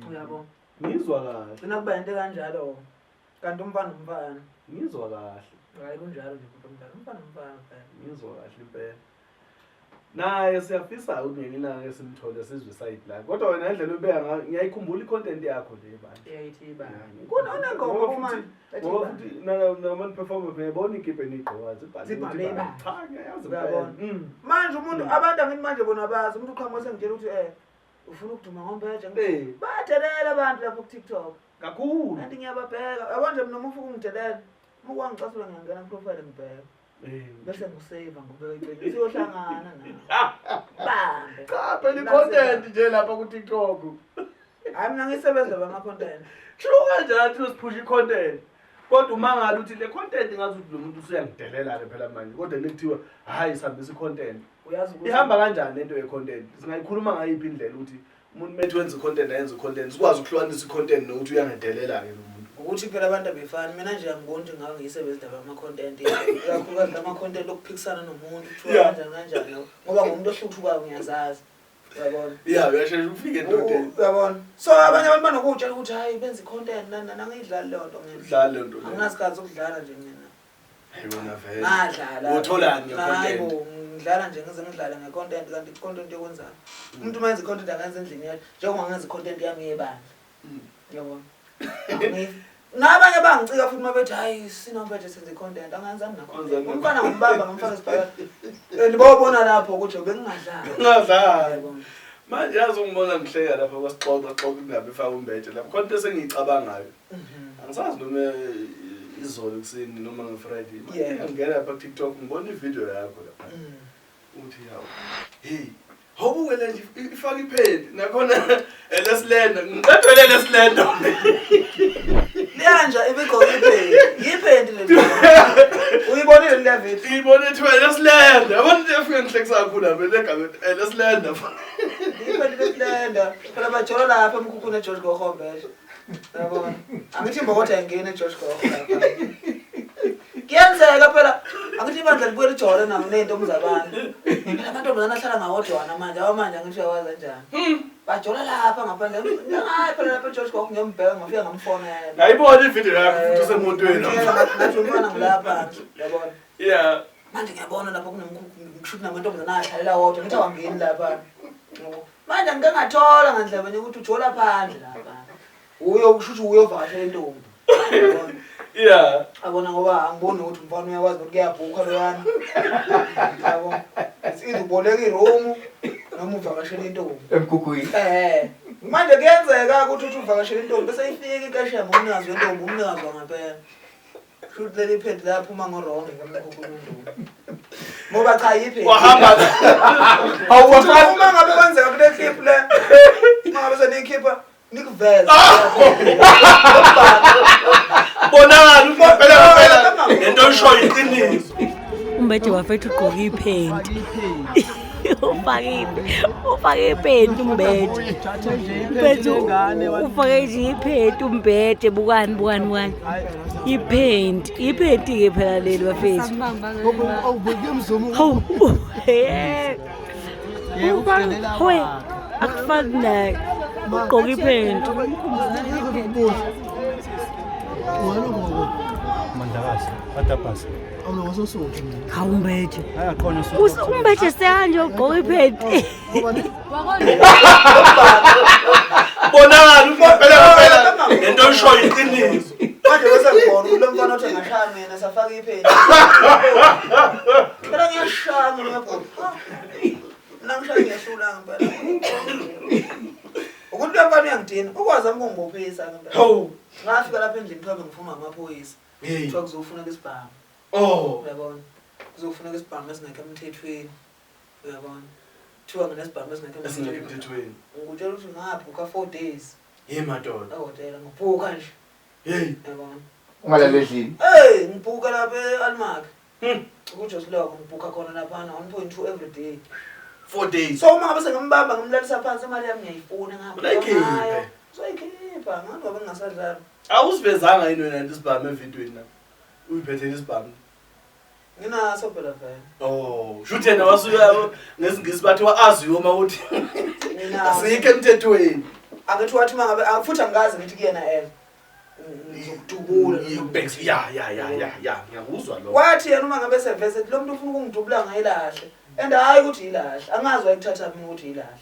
Uyabo. Ngizwa kahle. Gcina kuba into kanjalo. Kanti umfana umfana. Ngizwa kahle. Hayi kunjalo nje kodwa umntana umfana umfana phela. Ngizwa kahle impela. Naye siyafisa ukuthi ngelinye ilanga simthole sizwe side lakhe. Kodwa wena indlela obeka ngayo ngiyayikhumbula i-content yakho le bandla. Eyayithi ibani. Kunengoma Ngoba kumanje. futhi- Ngoba futhi nama performer ngiyayibona ikipe eniyigqokayo zibhaliwe Zibhalwe ukuthi ibandla. Cha ngiyayazi Uyabona. impela. Manje umuntu abantu angithi manje bona bazi umuntu uqhamuka sengitshela ukuthi ufuna ukuduma ngombeja. Bayadelela abantu lapho ku TikTok. Kakhulu. Kanti ngiyababheka. Yabo nje mina uma ufika ungidelela, uma kwangicasula ngiyangena ku profile ngibheka. Bese ngisave ngibeka eceleni. Siyohlangana nawe. Bambe. Cha phela i-content nje lapha ku TikTok. Hayi mina ngisebenza bama content. Kusho kanjani ukuthi siphusha i-content? Kodwa uma ngale uthi le content ngathi ukuthi lo muntu usuyangidelela ke phela manje. Kodwa lekuthiwa hayi sihambisa i-content. Uyazi ukuthi Ihamba kanjani lento ye-content? Singayikhuluma ngayiphi indlela ukuthi umuntu methi wenza i-content ayenze i-content sikwazi ukuhlukanisa i-content nokuthi uyangidelela ke lo muntu. Ukuthi phela abantu abefani mina nje angiboni ukuthi ngake ngiyisebenze indaba yama-content ikakhulukazi lama-content okuphikisana nomuntu kuthiwa kanjani kanjani ngoba ngumuntu ohluthukayo ngiyazazi uyabona Yeah, uyashesha ufike endodeni. Uyabona so abanye abantu banokutshela ukuthi hhayi benza i-content nani nani angiyidlali leyo nto mina Udlala le nto. anginasikhathi sokudlala nje mina Hayi wena vele. ngadlala Utholani nge-content? Hayi bo, ngidlala nje ngize ngidlale nge-content kanti i-content yokwenzani umuntu uma enza i-content angenza endlini yakhe njengoba ngenza i-content yami yebandla uyabona Nabanye bangicika futhi mabethi hayi sinombethe senze i-content angenzani nakho Wenzani nakho? umfana ngombamba ngomfaka esibhakabhakeni and bawubona lapho ukuthi bengingadlali Ungadlali. Yabona. Manje yazi ungibona ngihleka lapha kwasixoxa xoxa indaba ifaka umbethe lapha. Khona into esengiyicabangayo. Angisazi noma izolo ekuseni noma nge-Friday. Manje Ngingena lapha ku-TikTok ngibona i-video yakho lapha. Uthi yawo. Hey, awubuke le nje ifaka iphedi nakhona elesilenda. Ngiqedwe lelesilenda. Liyanja ibigqoke iphenti yiphenti le uyibonile leya video Ngibone ethiwa elesilenda. Yabona into efike ngihlekisa kakhulu lapha legama elesilenda. Iphenti lesilenda phela bajola lapha emkhukhwini eGeorge Gogo mbeshe uyabona angithi imbokotho ayingeni eGeorge Gogo lapha kuyenzeka phela angithi ibandla libuye lijole nabo ney'ntombi zabantu phela amantombazane ahlala ngawodwana manje awamanje angithi uyawazi kanjani bajola lapha ngaphandle hayi phela lapha eGeorge Gogo ngiyombheka ngafika ngamfonela Ngayibona i-video yakho futhi usemotweni. Ngathi umfana ngilapha uyabona Yeah. manje ngiyabona lapha kunemkhukhu ngisho ukuthi namantombazane ahlalela wodwa ngithi awangeni lapha Yabo. manje ngike ngathola ngandlebe nje ukuthi ujola phandle lapha uyo kusho ukuthi uyovakashela intombi Uyabona? Yeah. Yabona ngoba angiboni ukuthi umfana uyakwazi ukuthi kuyabhukha loyana yabo it's either uboleka iroom noma uvakashela intombi Emkhukhwini. Manje kuyenzeka ukuthi uthi uvakashela intombi bese ifika ikashembe umnikazi wentombi umnikazi wangempela shuthi leli phenti laphuma ngo-wrong ngemkhukhwini wentombi ngoba cha yiphenti Wahamba. Futhi uma ngabe kwenzeka kule clip le uma ngabe seniyikhipha nikuveze Bonakala ukuthi phela phela lento oyishoyo iqiniso. Umbethe wafethu ugqoke iphenti. Ufake iphenti umbethe. Umbethe ufake nje iphenti umbethe bukani bukani bukani. Iphenti, iphenti ke phela leli bafethu. Hawu. Hawe, akufani naye. Ugqoke iphenti. Mandakazi, Adabhasi. Hawu umbethe. Umbethe sekanje ugqoke iphenti. Bonakala ukuthi phela phela lento oyishoyo iqiniso. Manje bese ngibona ukuthi lo mfana othi ngashaya mina safaka iphenti phela ngiyashaya mina bhuti mina ngishaya ngiyahlula ngempela ukuthi lo mfana uyangidina ukwazi ami ukungibophisa ngempela Hawu. ngafika lapha endlini kuthiwa bengifuna amaphoyisa Hey. kuthiwa kuzofuneka isibhamu Oh. uyabona kuzofuneka isibhamu esingekho emthethweni uyabona kuthiwa nginesibhamu esingekho Esingekho emthethweni emthethweni. ngikutshela ukuthi ngabhukha 4 days Hey madoda. ehhotela ngibhukha nje Hey. uyabona Ungalala endlini. Hey, ngibhuka lapha e-Almac. Kujosiloko ngibhuka khona laphana 1.2 every day. 4 days. So uma ngabe sengimbamba ngimlalisa phansi imali yami ngiyayifuna ngapha. Unayikhiphe. Uzoyikhipha ngathi ngoba ngingasadlali. Awusivezanga yini wena isibhamu evidweni na? Uyiphethele isibhamu. Nginaso phela vele. Oh, shuthi yena wasuka ngesingisi bathi wa-aziwe uma uthi Nginaso. asikho emthethweni. Angithi wathi uma ngabe futhi angikaze ngithi kuyena ngizokudubula. Ya ya ya ya ya ngiyakuzwa lokho. Wathi yena uma ngabe sevese lo muntu ufuna ukungidubula ngayilahle. And hhayi ukuthi yilahle, angazi wayekuthatha mina ukuthi yilahle.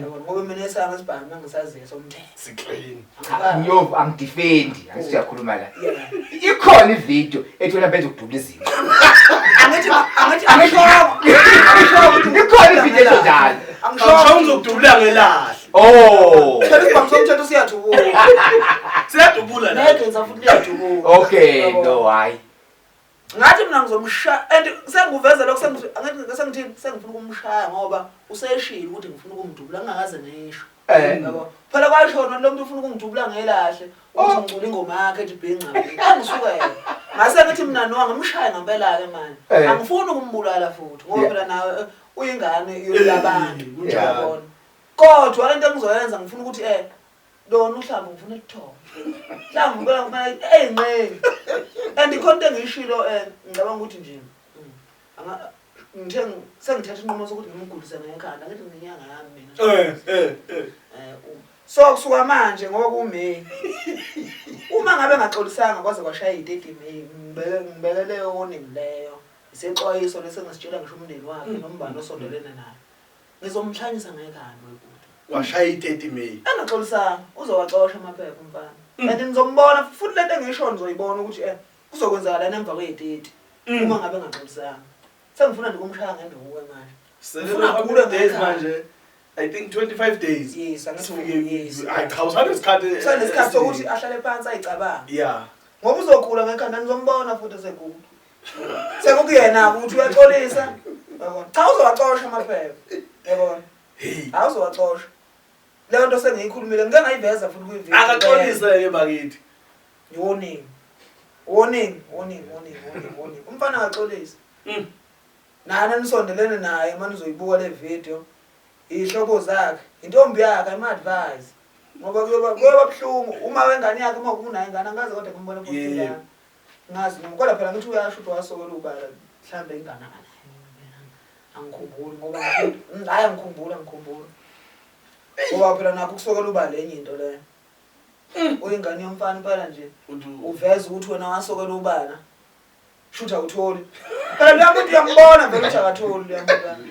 Yabona ngoba mina esami isibhamu engisaziyo somthetho. Siclean. Cha, Mnyovu angidefendi, angithi uyakhuluma la. Yeah. Ikhona ivideo ethi wena benza ukudubula izinto. Angithi angithi angishongo. Angishongo ukuthi Ikhona ivideo esho njalo. Angishongo. Angishongo ngizokudubula ngelahle. Oh. Phela isibhamu somthetho siyadubula. Siyadubula la. Negenza futhi liyadubula. Okay, Yabo. no hayi. Ngathi mina ngizomshaya and senguveza lokho angithi sengithini sengifuna ukumshaya ngoba useshilo ukuthi ngifuna ukumdubula ngingakaze ngisho. Yabo. Phela kwasho lo muntu ufuna ukungidubula ngelahle ukuthi ngicula ingoma yakhe ethi bhinca. Angisukela. Ngase ngithi mina no ngimshaye ngempela ke manje. Angifuni ukumbulala futhi ngoba phela nawe uyingane yolabantu. Uyabona. Kodwa into engizoyenza ngifuna ukuthi lona uhlamvu ngifuna ukuthoma. Hlamvu ngicela ngifuna eyinqeni. And ikhona into engiyishilo ngicabanga ukuthi nje ngithe sengithatha inqumo sokuthi ngimgulise ngekhanda ngithi nginyanga yami mina. So kusuka manje ngoba kuMay. Uma ngabe ngaxolisanga kwaze kwashaya i-30 May ngibeke leyo warning leyo. Isexwayiso lesengisitshela ngisho umndeni wakhe nombani osondelene naye. Ngizomhlanyisa ngekhanda webhuti. Washaya i-30 May. Engaxolisanga uzowaxosha amaphepha umfana. And nizombona futhi lento engisho nizoyibona ukuthi kuzokwenzakalani emva kwe-30 uma ngabe engaxolisanga. Sengifuna nje ukumshaya ngenduku manje. Ngifuna agule days ngekhanda. manje. I think 25 days. Yes, angithi Sifike yes. Hayi cha usanesikhathi. Usanesikhathi sokuthi ahlale phansi ayicabange. Yeah. Ngoba uzogula ngekhanda nizombona futhi esegula. Sekukuyena ukuthi uyaxolisa. Yabona. Cha uzowaxosha amaphepha. Yabona. Hey. Hayi uzowaxosha. Leyo nto sengiyikhulumile ngike ngayiveza futhi kwi-video. Akaxolise ke bakithi. Warning. Warning, warning, warning, warning, warning. Umfana akaxolise. Nani nisondelene naye manje uzoyibuka le video. Ihlobo zakhe, intombi yakhe ima-advise. Ngoba kuyoba buhlungu uma wengane yakhe uma kunayo ingane angazi kodwa ngimbona futhi ingane. Ngazi noma kodwa phela ngithi uyasho ukuthi wasokela ubala mhlambe ingane akanayo. Angikhumbuli ngoba hayi angikhumbuli angikhumbuli. Ngoba phela nakho ukusokela ubala enye into leyo. Uyingane yomfana impela nje. Uveza ukuthi wena wasokela ubala. Shutha awutholi. Phela loya muntu uyambona vele ukuthi akatholi loya muntu.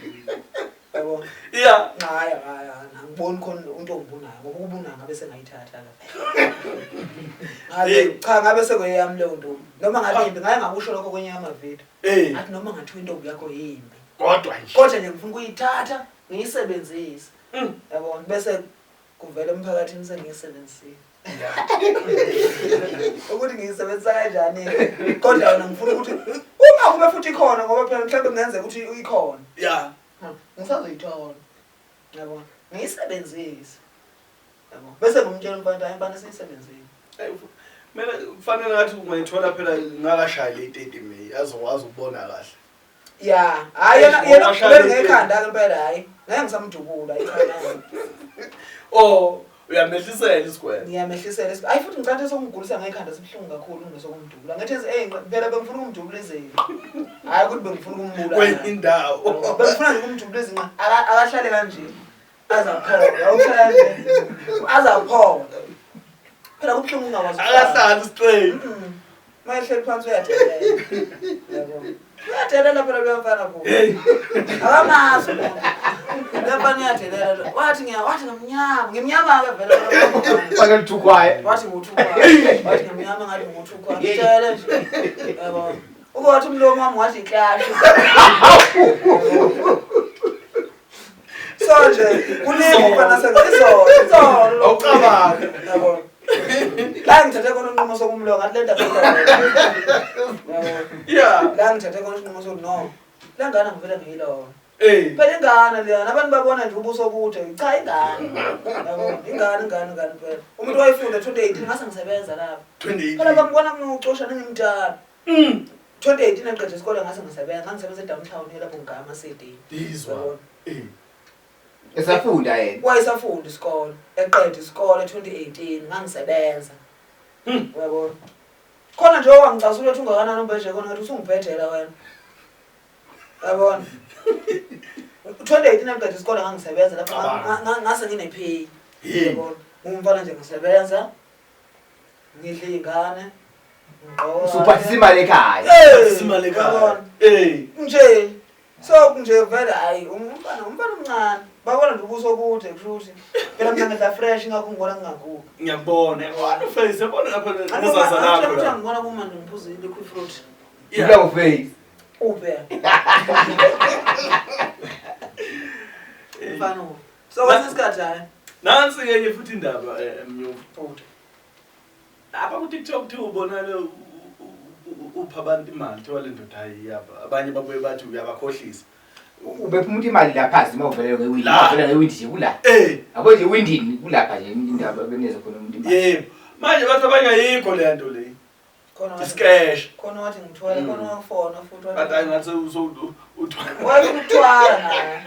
Yabo. Yeah. Hayi hayi angiboni khona untombi unayo ngoba ukuba unayo ngabe sengayithatha la. Ngabe cha ngabe sekuyeyami leyo ntombi. Noma ngabe imbi ngaye ngakusho lokho kwenye yamavidiyo. Ngathi noma ngathiwa intombi yakho yimbi. Kodwa nje. Kodwa nje ngifuna ukuyithatha ngiyisebenzise. Yabona bese kuvela emphakathini sengiyisebenzisile. Ukuthi ngiyisebenzisa kanjani kodwa yona ngifuna ukuthi uma kube futhi ikhona ngoba phela mhlawumbe kungenzeka ukuthi ikhona. Yeah. Ngisazoyithola. Yabona. Ngiyisebenzise. Yabo. Bese ngimtshela umfana hayi mfana siyisebenzile. Mina kufanele ngathi ungayithola phela ngakashayi le 30 May azokwazi ukubona kahle. Yeah, hayi yena yena ugulele ngekhanda ke impela hayi. Ngeke ngisamdubula ikhanda. Oh, uyamehlisela isigwebo. Ngiyamehlisela isigwebo. Hayi futhi ngicathe sokungigulisa ngekhanda sibuhlungu kakhulu kunesokumdubula. Ngithi eh phela bengifuna ukumdubula izinqa. Hayi ukuthi bengifuna ukumbulala. Kwenye indawo. Bengifuna nje ukumdubula izinqa. Akahlale kanje. Azaphola. Awuhlale nje. Azaphola. Phela kubuhlungu ungakwazi. Akahlali straight. Uma ehleli phansi uyadelela. Yabo. Uyadelela phela loya mfana bo. Hey. Akamazi umuntu. Loya mfana uyadelela lo. Wathi ngiya wathi ngimnyama, ngimnyama ke vele. Fake lithukwayo. Wathi nguthukwayo. Wathi ngimnyama ngathi nguthukwayo. Ngitshele nje. Yabo. Uke wathi umlomo wami wathi iklashi. So nje kuningi mfana sengizolo izolo. Awucabangi. Yabo. La ngithathe khona inqumo sokumloka ngathi le ndaba. Yeah. La ngithathe khona isinqumo sokuthi no. Le ngane ngivele ngiyilona. Eh. Phela ingane leyana abantu babona nje ubuso obude. Cha ingane. Yabo, ingane ingane ingane phela. Umuntu wayefunda 2018 ngase ngisebenza lapha. 2018. Phela bangibona nginokucosha ngimdala. 2018 ngiqeda isikole ngase ngisebenza, ngangisebenza edowntown lapho ngigaya ama CD. Izwa. Eh. Esafunda yena. Wayesafunda isikole, eqeda isikole 2018 ngangisebenza. Uyabona. Khona nje owangicasula ethi ungakanani umbheje khona ngathi usungibhedela wena. Uyabona. 2018 ngiqeda isikole ngangisebenza lapho ngase ngine pay. Uyabona. Ngumfana nje ngisebenza. Ngidla ingane. Ngigqoka. Usuphathisa imali ekhaya. Usuphathisa imali ekhaya. Eh. Nje. So nje vele hayi umfana umfana omncane. Babona nje ubuso obude kusho ukuthi phela mina ngidla fresh ngakho ngibona ngingagugi. Ngiyakubona. Wona face yabona lapha nezaza lakho. Ukuthi angibona kuma nje ngiphuza i-liquid fruit. Yeah. Face. Ube. Mfana. So kwesinye isikhathi hayi. Nansi enye futhi indaba Mnyovu. Lapha ku-TikTok kuthiwa ubonakale upha abantu imali kuthiwa le ndoda hayi iyaba abanye babuye bathi uyabakhohlisa. Ubepha umuntu imali lapha zima uvelele ngewindi. La. Uvela ngewindi nje kula. Eh, Yabo nje ewindini kulapha nje indaba beneze khona umuntu imali. yebo. Manje bathi abanye ayikho le nto le. Khona wathi Isikesh. khona wathi ngithwele khona wafona futhi wathi. Bathi hayi ngathi uthwala. Wafuna ukuthwala naye.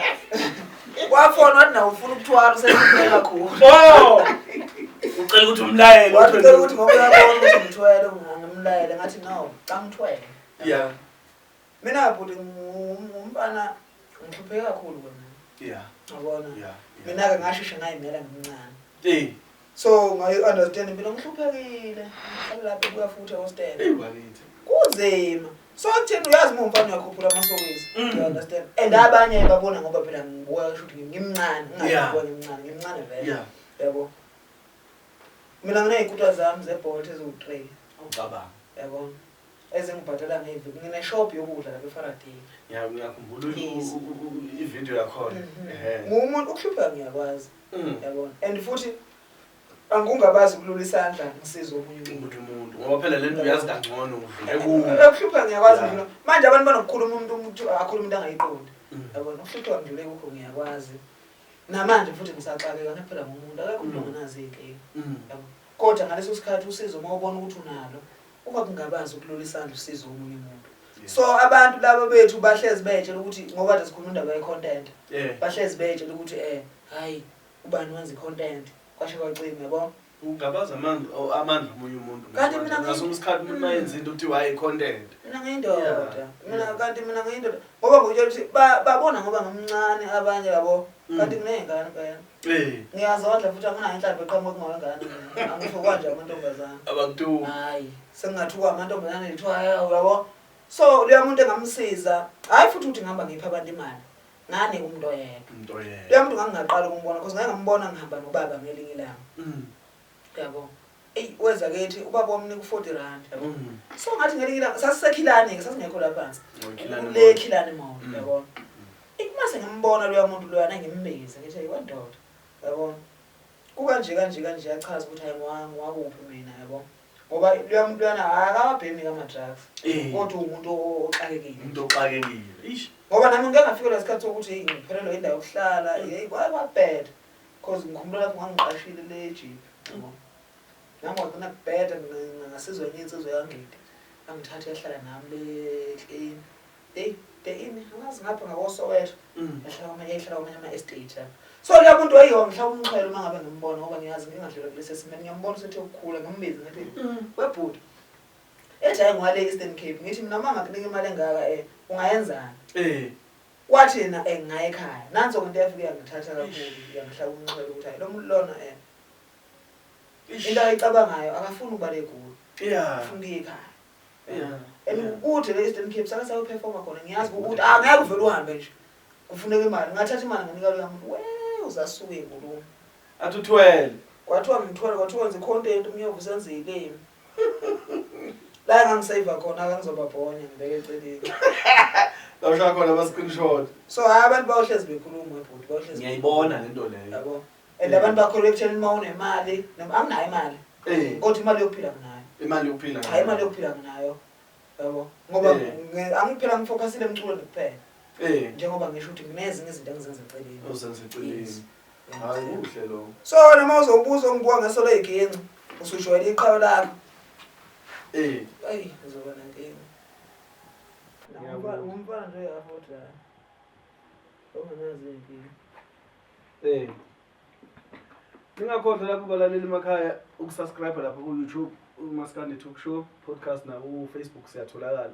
Wafona wathi nawe ufuna ukuthwala usekuphela kakhulu. Oh! Ucela ukuthi umlayele. Wathi ucela ukuthi ngoba uyabona ukuthi ngithwele ngimlayele ngathi no, cha ngithwele. Yeah. Mina bhuti ngumfana ngihlupheke kakhulu kwena. Yeah. Yabona? Yeah. Mina ke ngasheshe ngayimela ngimncane. Eh, So ngayi understand impilo ngihluphekile. Ngihlala lapha kuya futhi ehostel. eyi bakithi. Kunzima. So kutheni uyazi uma umfana uyakhuphula amasokisi. You understand? And abanye babona ngoba phela ngibuka kusho ukuthi ngimncane, ngingabuka ngimncane, ngimncane vele. Yeah. Yabo. Mina nginey'kuta zami ze-Bolt eziwu-3. Ucabanga. Yabo. Ezingibhadala ngeviki. Ngine-shop yokudla lapha eFaraday. Ngiyakhumbula Yes. i-video yakhona. Ehhe. Ngumuntu ukuhlupheka ngiyakwazi. Yabona. And futhi angungabazi ukulula isandla ngisize omunye umuntu. Umuntu umuntu ngoba phela le nto uyazi kangcono udlule kuyo. Ukuhlupheka ngiyakwazi Yeah. ngidlula. Manje abantu banokukhuluma umuntu umuntu akhuluma into angayiqondi. Yabona ukuhlupheka ngidlule kukho ngiyakwazi. Namanje futhi ngisaxakeka ngiphela ngumuntu akekho umuntu ongenazo iy'nkinga. Yabo. Kodwa ngaleso sikhathi usizo uma ubona ukuthi unalo ungakungabazi ukulula isandla usizo omunye umuntu. So abantu laba bethu bahlezi bey'tshela ukuthi ngoba kade sikhuluma indaba ye-content. Bahlezi bey'tshela ukuthi hayi ubani wenza i-content kwashe kwacima yabo. Ungabaza amandla amandla omunye umuntu. Kanti mina ngaso isikhathi umuntu mayenza into kuthiwa hayi content. Mina ngiyindoda. Mina kanti mina ngiyindoda. Ngoba ngikutshela ukuthi babona ngoba ngimncane abanye yabo. Kanti nginey'ngane phela. Ngiyazondla futhi anginayo inhlamvu eqhamuka kungawengane mina. Angithukwa nje amantombazane. Abakuthuki. Hayi, sengingathukwa amantombazane lithiwa hayi uyabo. So loya muntu engamsiza, hayi futhi ukuthi ngihamba ngipha abantu imali. Nganika umuntu oyedwa. Umuntu oyedwa. Loya muntu ngangingaqala ukumbona because ngake ngambona ngihamba nobaba ngelinye ilanga. Yabo. Eyi weza kethi ubaba wamnika u-40 rand yabo. So ngathi ngelinye ilanga sasisekhilane ke sasingekho la phansi. Le Khilane Mall yabo. Eyi mase ngimbona loya muntu loyana ngimbize ngithi hey wendoda yabo. Kukanje kanje kanje yachaza ukuthi hayi ngwakuphi mina yabo. Ngoba loya muntu loyana akawabhemi ama drugs. Kodwa umuntu oxakekile. Umuntu oxakekile. Eish. Ngoba nami ngike ngafikelwa isikhathi sokuthi hey ngiphelelwe indawo yokuhlala, hey kwabheda. Because ngikhumbula lapho ngangiqashile le jeep. Yabo. Nami kwagcina kubheda ngasizwa enye insizwa yangidi. Angithathe yahlala nami le clean. Hey, ini angazi ngapha ngakoSoweto. Yahlala kwamanye yahlala kwamanye ama-estate lapha. So loya muntu wayiwa ngihlaba umxhwele uma ngabe ngimbona ngoba ngiyazi ngingadlula kulesi simeni ngiyambona usethe ukukhula ngimbize ngathi webhuti. Ethi hayi ngwale Eastern Cape ngithi mina uma ngakunika imali engaka ungayenzani? Wathi yena ngaya ekhaya. Nanso ke into eyafike yangithatha kakhulu yangihlaba umxhwele ukuthi hayi lo muntu lona into ayicabangayo akafuni ukuba leGoli. Ufuna ukuya ekhaya. And kude le Eastern Cape sake sayoperforma khona ngiyazi ukuthi angeke uvele uhambe nje. Kufuneka imali. Ngathatha imali nganika loya muntu. We uzasuka inkulumo. Athi uthwele. Kwathiwa ngithwele kwathiwa wenza content umnyovu senze ilimi. La ngangisave khona akangizobabhonya ngibeke eceleni. La ushaya khona ama screenshot. So hayi abantu bayohlezi bekhuluma ebhuti bayohlezi. Ngiyayibona lento leyo. Yabo. And abantu bakholwa ekutheni uma unemali noma anginayo imali. Kodwa imali yokuphila nginayo. Imali yokuphila. Cha imali yokuphila nginayo. Yabo. Ngoba angiphila ngifocusile emculweni kuphela. Njengoba ngisho ukuthi nginezinye izinto engizenza eceleni. Uzenza eceleni. Hayi kuhle lokho. So noma uzobuza ungibuka ngeso leyiginci usujwayele iqhawe lakho. Ayi uzoba nenkinga. Ngumfana nje uyafuthi la. Ongenazo iy'nkinga. Ningakhohlwa lapho balaleli emakhaya ukusubscribe lapha ku YouTube uMaskandi Talk Show podcast na ku Facebook siyatholakala.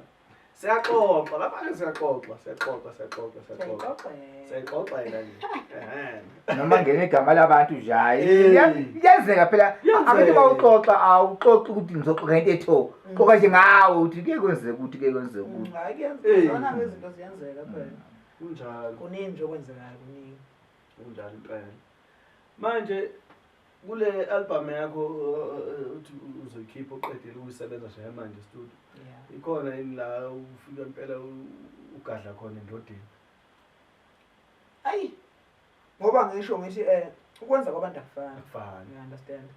Siyaxoxa lapha ke siyaxoxa, siyaxoxa, siyaxoxa, siyaxoxa. Siyaxoxa yena nje. Noma ngene igama labantu nje hayi. Iyenzeka phela angithi mawuxoxa awuxoxi ukuthi ngizoxoxa ngento etho. Xoxa nje ngawe ukuthi kuye kwenzeka ukuthi kuye kwenzeka ukuthi. Hayi kuyenzeka. Yona izinto ziyenzeka phela. Kunjalo. Kuningi nje okwenzekayo, kuningi. Kunjalo impela. Manje kule album yakho uthi uzoyikhipha uqedile ukuyisebenza nje manje studio. Yeah. Ikhona yini la ufika impela ugadla khona endodeni? Ayi. Ngoba ngisho ngithi ukwenza kwabantu akufani. Akufani. You understand?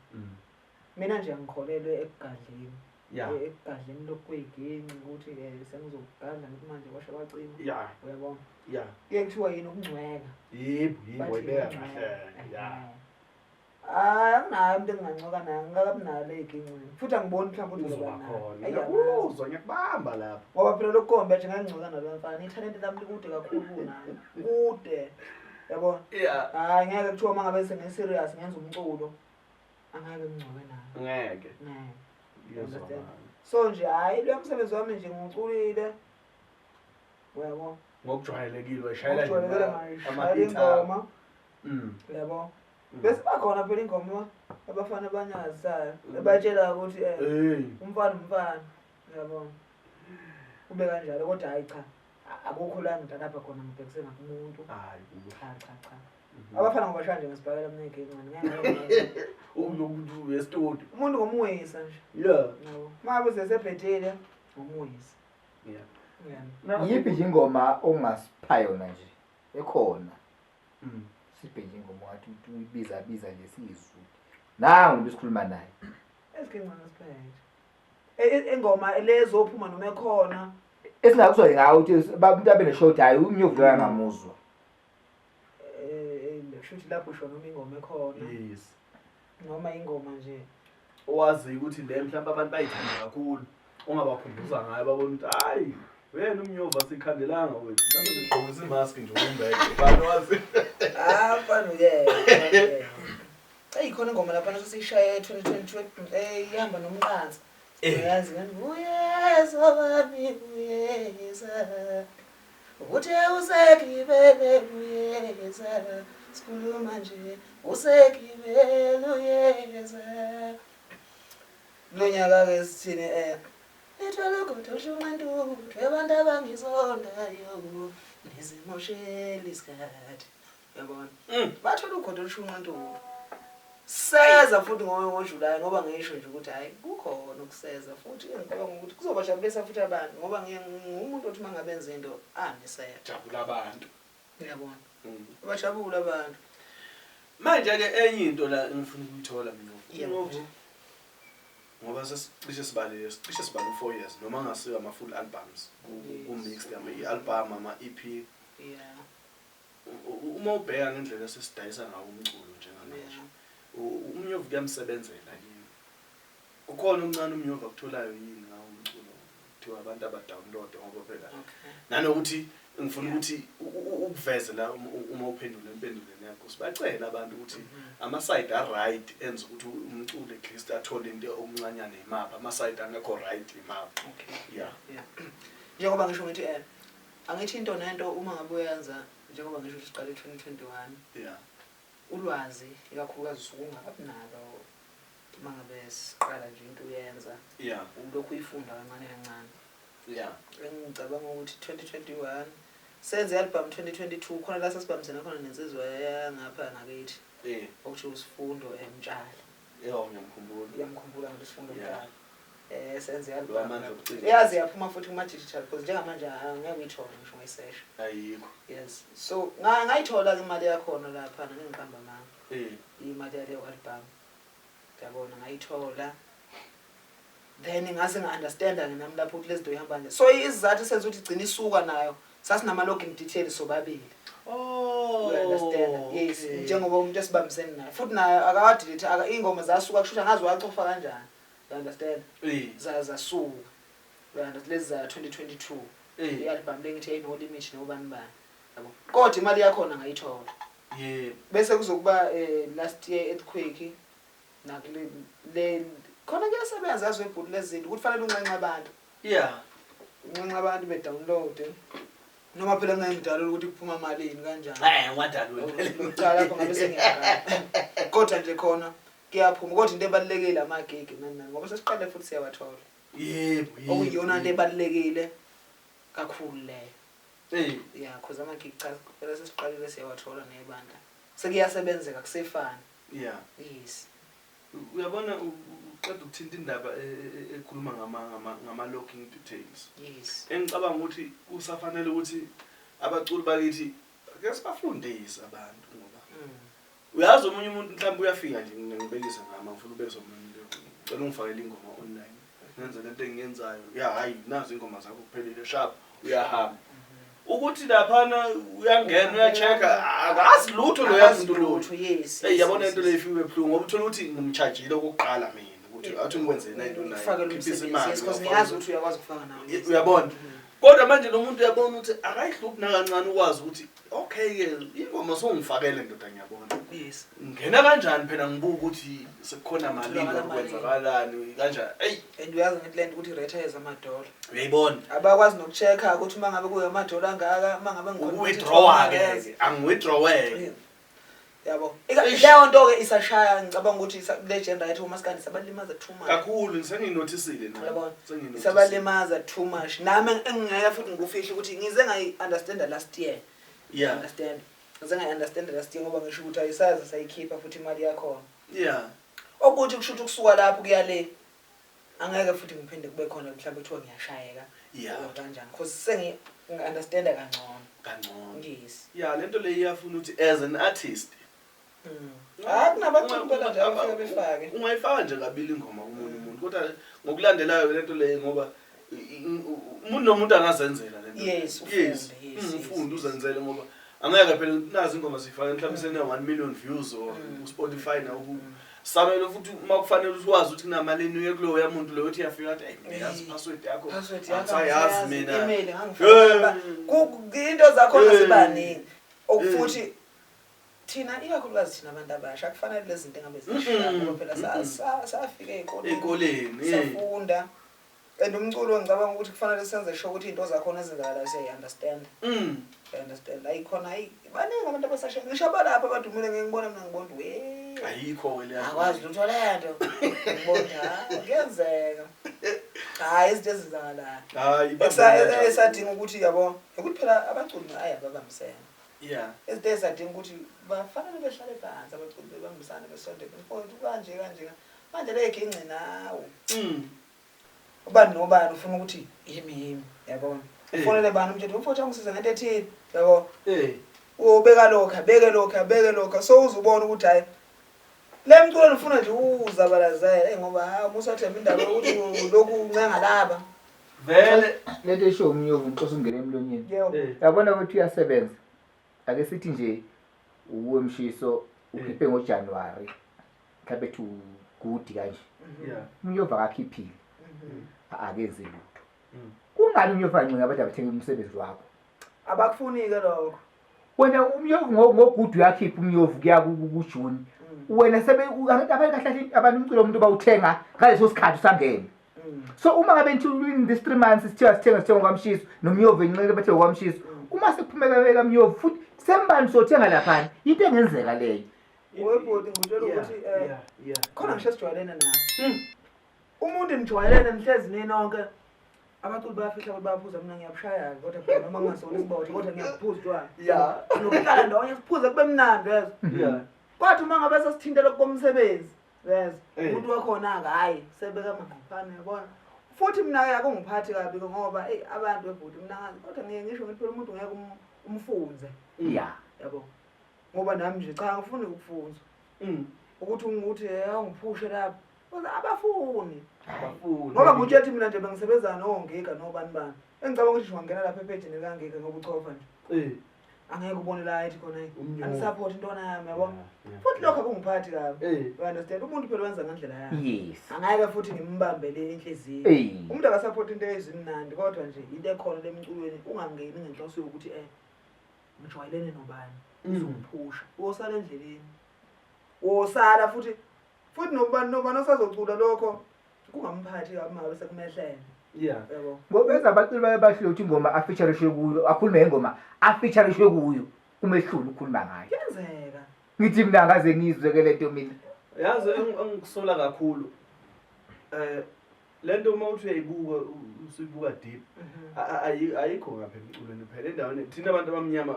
Mina nje angikholelwe ekugadleni. Ekugadleni lokhu kweyiginci ukuthi sengizogadla ngithi manje kwasha kwacima. Uyabona? Kuye kuthiwa yini ukungcweka. Yebo, yebo, Bathi wayibeka ukungcweka. kahle. Hayi, anginayo umuntu engingancoka naye, angikakabi nayo le yiginci. Futhi angiboni mhlawumbe ukuthi Uzoba ngizoba nayo. khona. Ayi, Ngiyakuzwa, ngiyakubamba lapho. Ngoba phela lokhu kombe nje ngangingcoka nalo mfana, ithalente lami likude kakhulu kunami. Kude. Yabona? Hayi, ngeke kuthiwa uma ngabe sengi-serious ngenza umculo, angeke ngingcoke naye. Ngeke. Ngeke. Ngiyezwa Understand? manje. So nje hhayi, loya msebenzi wami nje ngiwuculile. Uyabona? Ngokujwayelekile wayishayela nje Ngokujwayelekile ngayishayela ama-hit akho. ingoma. Uyabona? Bese bakhona phela ingoma abafana abanyazisayo, ebatshela ukuthi umfana umfana. Uyabona? Kube kanjalo kodwa hayi cha. Akukho la ngidalapha khona ngibhekise ngakumuntu. Hayi, kubo. Cha, cha, cha. Abafana ngobashaya nje ngesibhakela mina ngeke ngeke ngeke. Umuntu westudio. Umuntu ngomuwisa nje. Yabo. Uma ngabe sesebhethile, ngomuwisa. Yeah. Yiphi nje ingoma ongasipha yona nje ekhona? Siphe nje ingoma wathi uthi uyibiza biza nje sizwe. Nangu besikhuluma naye. Esiginqana siphethe. Ingoma lezophuma noma ekhona. Esingakuzwa ngawo ukuthi umuntu abe neshow hayi umnyovu loyo angamuzwa. Kusho ukuthi lapho usho noma ingoma ekhona. Yes. Noma ingoma nje. Owazi ukuthi le mhlawumbe abantu bayithanda kakhulu. Ungabakhumbuza ngayo babona ukuthi hayi wena umnyovu asikhandelanga wethu. Mhlawumbe sigqokisa imask nje umbeke. Ubani wazi? Ah, mfana uyena. Eyi, khona ingoma lapha sesiyishaye 2022, ihamba nomqansa. Uyazi ngani? Uyeza babi, uyeza. Uthe usekibele uyeza. Sikhuluma nje, usekibele uyeza. Kulo nyaka-ke sithini, Lithwele ugodo olushunqa intuthu, abantu abangizondayo, nizimoshela isikhathi. Uyabona? Bathwele ugodo olushunqa intuthu. Seza futhi ngoJulayi, ngoba ngisho nje ukuthi hhayi, kukhona ukuseza futhi engicabanga ukuthi kuzobajabulisa futhi abantu, ngoba ngingumuntu othi uma ngabe enza into anisele. Jabula abantu. Uyabona? Bajabula abantu. Manje-ke enye into la engifuna ukuyithola mina. Yebo. Ngoba sesicishe sibalile, sicishe sibale u-4 years noma ngasiyo ama-full albums ku-mixed, ama-album, ama-E P. Uma ubheka ngendlela esesidayisa ngawo umculo njengamanje, umnyovu kuyamsebenzela yini? Kukhona omncane umnyovu akutholayo yini ngawo umculo? Kuthiwa abantu abadownload ngoba phela. Nanokuthi ngifuna ukuthi ukuveze la uma uphendula impendulweni yakho, sibacela abantu ukuthi ama-side a-right enza ukuthi umculo at least athole into okuncanyana imaphi, ama-side angekho right imaphi. Njengoba ngisho ngithi angithi into nento uma ngabe uyenza, njengoba ngisho ukuthi siqale 2021. Ulwazi ikakhulukazi usuke ungakabi nalo uma ngabe siqala nje into uyenza. Ulokhu uyifunda kancane kancane. Engicabanga ukuthi 2021 senze i-album 2022, khona la sasibambisene khona nensizwa yangapha ngakithi. Okuthiwa uSifundo Mtshali. Yebo, ngiyamkhumbula. Ngiyamkhumbula nje uSifundo Mtshali. Senze i-album. Lo amandla okucinga. Yazi yaphuma futhi kuma-digital, because njengamanje angeke uyithole ngisho ungayisesha. Ayikho. Yes. So, ngayithola-ke imali yakhona lapha, ngiqamba amanga. Imali yaleyo album. Ngiyabona ngayithola. Then ngase nga-understand-a ke nami lapho ukuthi lezi zinto ihamba kanjani. So isizathu esenza ukuthi igcine isuka nayo, sasinama login details sobabili. You understand? Yes, njengoba umuntu esibambisene naye. Futhi naye akawadelete, iy'ngoma zasuka, kusho ukuthi angazi wacofa kanjani. You understand? Zasuka. You understand? Lezi za 2022. I-album le ngithi no limit no bani bani. Yabo. Kodwa imali yakhona ngayithola. Bese kuzokuba last year earthquake nakule le khona kuyasebenza yazi webhuti lezi zinto ukuthi fanele unxenxe abantu. Unxenxe abantu be download. Noma phela ngeke ngidalule ukuthi kuphuma malini kanjani. Ngadalula phela. Cha, lapho ngabe sengiyaqala. Kodwa nje khona kuyaphuma, kodwa into ebalulekile amagigi nani nani, ngoba sesiqale futhi siyawathola. Yebo, yebo. Okuyiyona into ebalulekile kakhulu leyo. Hey. Ya, cause ama-gig cha phela sesiqalile siyawathola nebandla. Sekuyasebenzeka kusefana. Yeah. Yes. Uyabona uqeda ukuthinta indaba e, e, e, ekhuluma ngama ngama ngama locking details. Yes. Engicabanga ukuthi kusafanele ukuthi abaculi bakithi ake sibafundise abantu ngoba Uyazi omunye umuntu mhlawumbe uyafika nje mina ngibekise ngama ngifuna ubekisa omunye umuntu. Ngicela ungifakele ingoma online. Ngenze lento engiyenzayo. Ya hayi nazi ingoma zakho kuphelile sharp uyahamba. Ukuthi laphana uyangena uya-check-a akazi lutho loya muntu lutho. Yes. Eyi yabona into leyo ifike ebuhlungu ngoba uthola ukuthi ngimchajile okokuqala mina ukuthi athi ngikwenzele 929 Ufakele khiphisa umsebenzi. imali. Yes, because uyawufaka ngiyazi ukuthi uyakwazi ukufaka nawe. Uyabona? Kodwa manje lo muntu uyabona ukuthi akayihluphi nakancane ukwazi ukuthi okay ke ingoma songifakele ndoda ngiyabona. Yes. Ngena kanjani phela ngibuka ukuthi sekukhona malini Kutholakala malini. kwenzakalani kanjani. Eyi And uyazi ngithi lento ukuthi rate yezamadola. uyayibona. Abakwazi nokucheck-a ukuthi uma ngabe kuyamadola angaka, uma ngabe ngikhona ukuthi Ukuwithdrawa ke angiwithdraweke. Yabo. Eish. Leyo nto ke isashaya ngicabanga ukuthi le gender yethu umaskandi isabalimaza too much. Kakhulu ngisenginotisile nami. Uyabona? Senginotisile. Isabalimaza too much. Nami engingeke futhi ngikufihle ukuthi ngize ngayi understand last year. Yeah. Understand. Ngize ngayi understand last year ngoba ngisho ukuthi ayisazi sayikhipha futhi imali yakhona. Yeah. Okuthi kusho ukuthi kusuka lapho kuya le angeke futhi ngiphinde kube khona mhlawumbe kuthiwa ngiyashayeka. Yeah. Or kanjani because sengi understand kangcono. Kangcono. Yes. Yeah, lento le iyafuna ukuthi as an artist Ah kunabaculi phela nje abafika befake. Ungayifaka nje kabili ingoma komunye umuntu kodwa ngokulandelayo lento le ngoba umuntu nomuntu angazenzela lento. Yes, ufunde, Yes. yes, yes, Ufunde yes. uzenzele ngoba angeke phela nazi ingoma sifake mhlawumbe sene 1 million views or ku Spotify na ku Sabelo futhi uma kufanele ukuthi wazi ukuthi kunamalini uye kuloya muntu loyo uthi uyafika athi hey mina yazi password yakho. Password yakho Angisayazi mina. Email ngangifaka. Ku into zakhona Eh. zibaningi. Okufuthi thina ikakhulukazi thina abantu abasha akufanele lezi zinto engabe zishaya ngoba phela safika ey'koleni Ey'koleni, eh. safunda and umculo ngicabanga ukuthi kufanele senze sure ukuthi iy'nto zakhona ezenzakalayo siyayi-understand understand ayi khona ayi baningi abantu abasasha ngisho abalapha abadumile ngeke ngibona mina ngibona we Ayikho ke leya. akwazi lutho lento ngibona ha kuyenzeka hayi izinto ezenzakalayo Hayi ibambene esadinga ukuthi yabo ukuthi phela abaculi ayi ababambisene Yeah. izinto ezadinga ukuthi bafanele behlale phansi abaculi bebambisane besondele mfowethu kanje kanje manje le ginci nawo Ubani nobani ufuna ukuthi yimi yimi yabona. Eh. Ufonele bani umthetho umfowethu angisize ngento ethile yabo. Eh. Ubeka lokho abeke lokho abeke lokho so uzubona ukuthi hayi le mculo ufuna nje uzabalazela eh ngoba hayi musathemba indaba yokuthi lokhu uncenga laba. Vele lento esho umnyovu ngixosa ungene emlonyeni Yebo. eh yabona ukuthi uyasebenza ake sithi nje uwe mshiso ukhiphe ngoJanuary mhlawumbe ethi good kanje yeah. umnyovu akakhiphile akenzi lutho kungani umnyovu ancinga abantu abathenga umsebenzi wakho Abakufuni ke lokho. wena umnyovu ngogudu uyakhipha umnyovu kuya kuJune wena sebe abantu kahle kahle abantu umculo womuntu bawuthenga ngaleso sikhathi usangene so uma ngabe nithi in this 3 months sithiwa sithenga sithenga kwamshiso nomnyovu enqele bathenga kwamshiso uma sekuphumeka beka mnyovu futhi sembani sothenga laphana into engenzeka leyo Webhuti ngikutshela ukuthi eh yeah, yeah. khona ngisho esijwayelene naye. Umuntu nijwayelene nihlezi ninonke abaculi bayafihla ukuthi bayaphuza mina ngiyabushaya kodwa phela noma ngingasona isibotho kodwa ngiyakuphuza utshwala. Yeah. Nokuhlala ndawonye siphuze kube mnandi yezo. Yeah. Kwathi uma ngabe sesithintela komsebenzi yezo Eh. umuntu wakhona-ke hhayi sebeka amangqaphana yabona. Futhi mina-ke akungiphathi kabi ke ngoba eyi abantu webhuti mina ngazi kodwa ngiye ngisho ngithi phela umuntu ngeke umfunze yeah yabo. Ngoba nami nje cha angifuni ukufunzwa. Ukuthi ungukuthi awungiphushe lapha. Kodwa abafuni. Abafuni. Ngoba ngutshela mina nje bengisebenza nongika nobani bani. Engicabanga ukuthi nje wangena lapha ephejini likangika ngoba uchofa nje. Eh. Angeke ubone la ethi khona Umnyovu. anisupport intwana yami yabo. Yeah, Futhi lokho akungiphathi kabi. Eh. You understand? Umuntu phela wenza ngendlela yakhe. yes Angeke futhi ngimbambele inhliziyo. Eh. Umuntu akasupport into ezimnandi kodwa nje into ekhona lemculweni ungangeni ngenhloso yokuthi ngijwayelene nobani uzongiphusha. Wosala endleleni. Wosala futhi futhi nobani nobani osazocula lokho kungamphathi kabi uma ngabe sekumehlele. Yeah. Yabo. ngoba ezabaculi baye bahlule ukuthi ingoma afeaturishwe kuyo akhulume ngengoma afeaturishwe kuyo umehlule ukukhuluma ngayo Kuyenzeka. ngithi mina ngaze ngizwe ke lento mina Yazi engikusola kakhulu. Lento uma uthi uyayibuka usuyibuka deep ayikho ngapha emculweni phela endaweni thina abantu abamnyama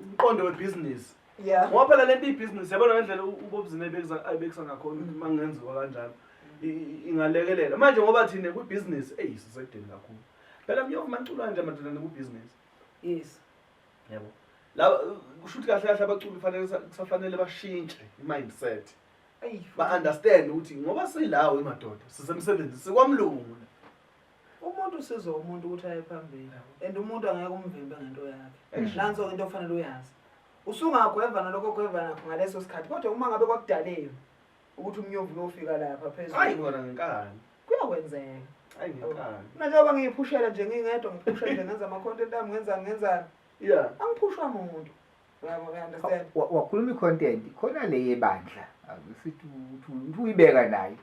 umqondo webhizinisi. Yeah. Ngoba phela lento ibhizinisi yabona ngendlela uBobzine ayibekisa ngakhona ukuthi uma kungenziwa kanjalo ingalekelela. Manje ngoba thina kwibhizinisi eyi sisekudeni kakhulu. Phela mnyovu maculo kanje amadodana kubhizinisi. Yes. Yabo. La kusho ukuthi kahle kahle abaculi fanele kusafanele bashintshe i-mindset. Eyi, Ba-understand ukuthi ngoba silawo emadoda sisemsebenzi sikwamlungu la. Umuntu usizwa umuntu ukuthi aye phambili and umuntu angeke umvimbe ngento yakhe. Nanso into ofanele uyazi. Usungagweva nalokho ogweva nakho ngaleso sikhathi kodwa uma ngabe kwakudaliwe ukuthi umnyovu uyofika lapha phezulu. Hayi kona ngenkani. Kuyakwenzeka. Hayi ngenkani. Mina njengoba ngiyiphushela nje ngingedwa ngiphusha nje ngenza ama-content ami ngenzani ngenzani. Yeah. Angiphushwa muntu. Uyabo, you understand? Wakhuluma i-content khona le yebandla. Sithi uthi uyibeka nayo.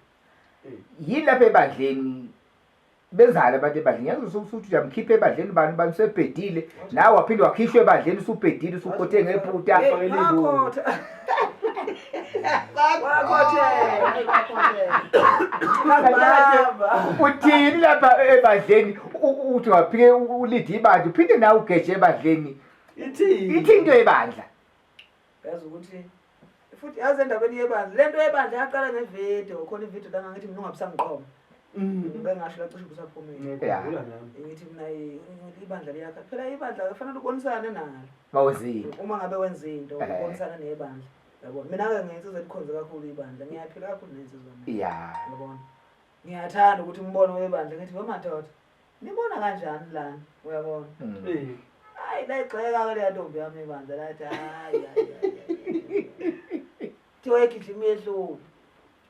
Yini lapha ebandleni benzani abantu ebandleni? Ngiyazwa usuthi uyamkhipha ebandleni ubani ubani usebhedile. Nawe waphinde wakhishwa ebandleni usubhedile usukhothe ngephutha. Hey, Wakhotha. Wakhothela, wakhothela. Baba. Uthini lapha ebandleni uthi waphike ulide ibandla uphinde nawe ugeje ebandleni. Ithini? Ithi into yebandla. Yazi ukuthi futhi yazi endabeni yebandla lento yebandla yaqala ngevideo khona ivideo la ngangithi mina ungabisangiqoma. Ngike ngasho la cishe ubusaphumile. Ngiyakhumbula nami. Ngithi mina ibandla liyakha phela ibandla kufanele ubonisane nalo. Mawuzinto. Uma ngabe wenza into ubonisane nebandla. Yabona mina ke ngiyinsizwa elikhonze kakhulu ibandla ngiyaphila kakhulu nensizwa mina. Yeah. Yabona. Ngiyathanda ukuthi umbono webandla ngithi wemadoda nibona kanjani lana uyabona. Hayi layigxeka ke leya ntombi yami ibandla lathi hayi hayi hayi. Thiwa igijima iyehlula.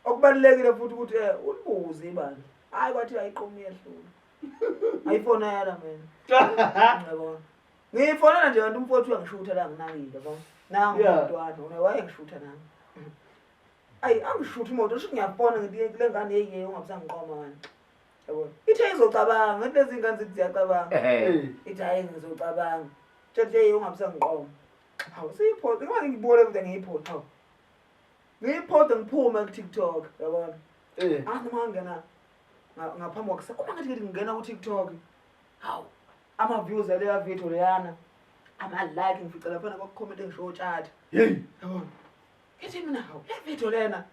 Okubalulekile futhi ukuthi ulibuze ibandla. Hayi kwathi ayiqomi iyehlula. Ayifonela mina. Yabona. Ngiyifonela nje kanti umfowethu uyangishutha la nginakile yabo. Nangu umntwana wona wayengishutha nami. Ayi angishutha imoto ngisho ngiyafona ngithi kule ngane yeye ungabisangiqoma wena. Yabona. Ithe izocabanga ngithi lezi ngane zithi ziyacabanga. Ithi hayi ngizocabanga. Tshela yeye ungabisangiqoma. Hawu siyiphoste ngoba ngibone ukuthi ngiyiphoste. Hawu. Ngiyiphoste ngiphume ku TikTok yabona. Ah noma ngena ngaphambi kwakuse uma ngithi ngingena ku TikTok. Hawu ama views aleya video leyana. Ama like ngifica lapha kwa comment ngisho otshatha. Hey. Yabona. Ngithi mina hawu le video lena.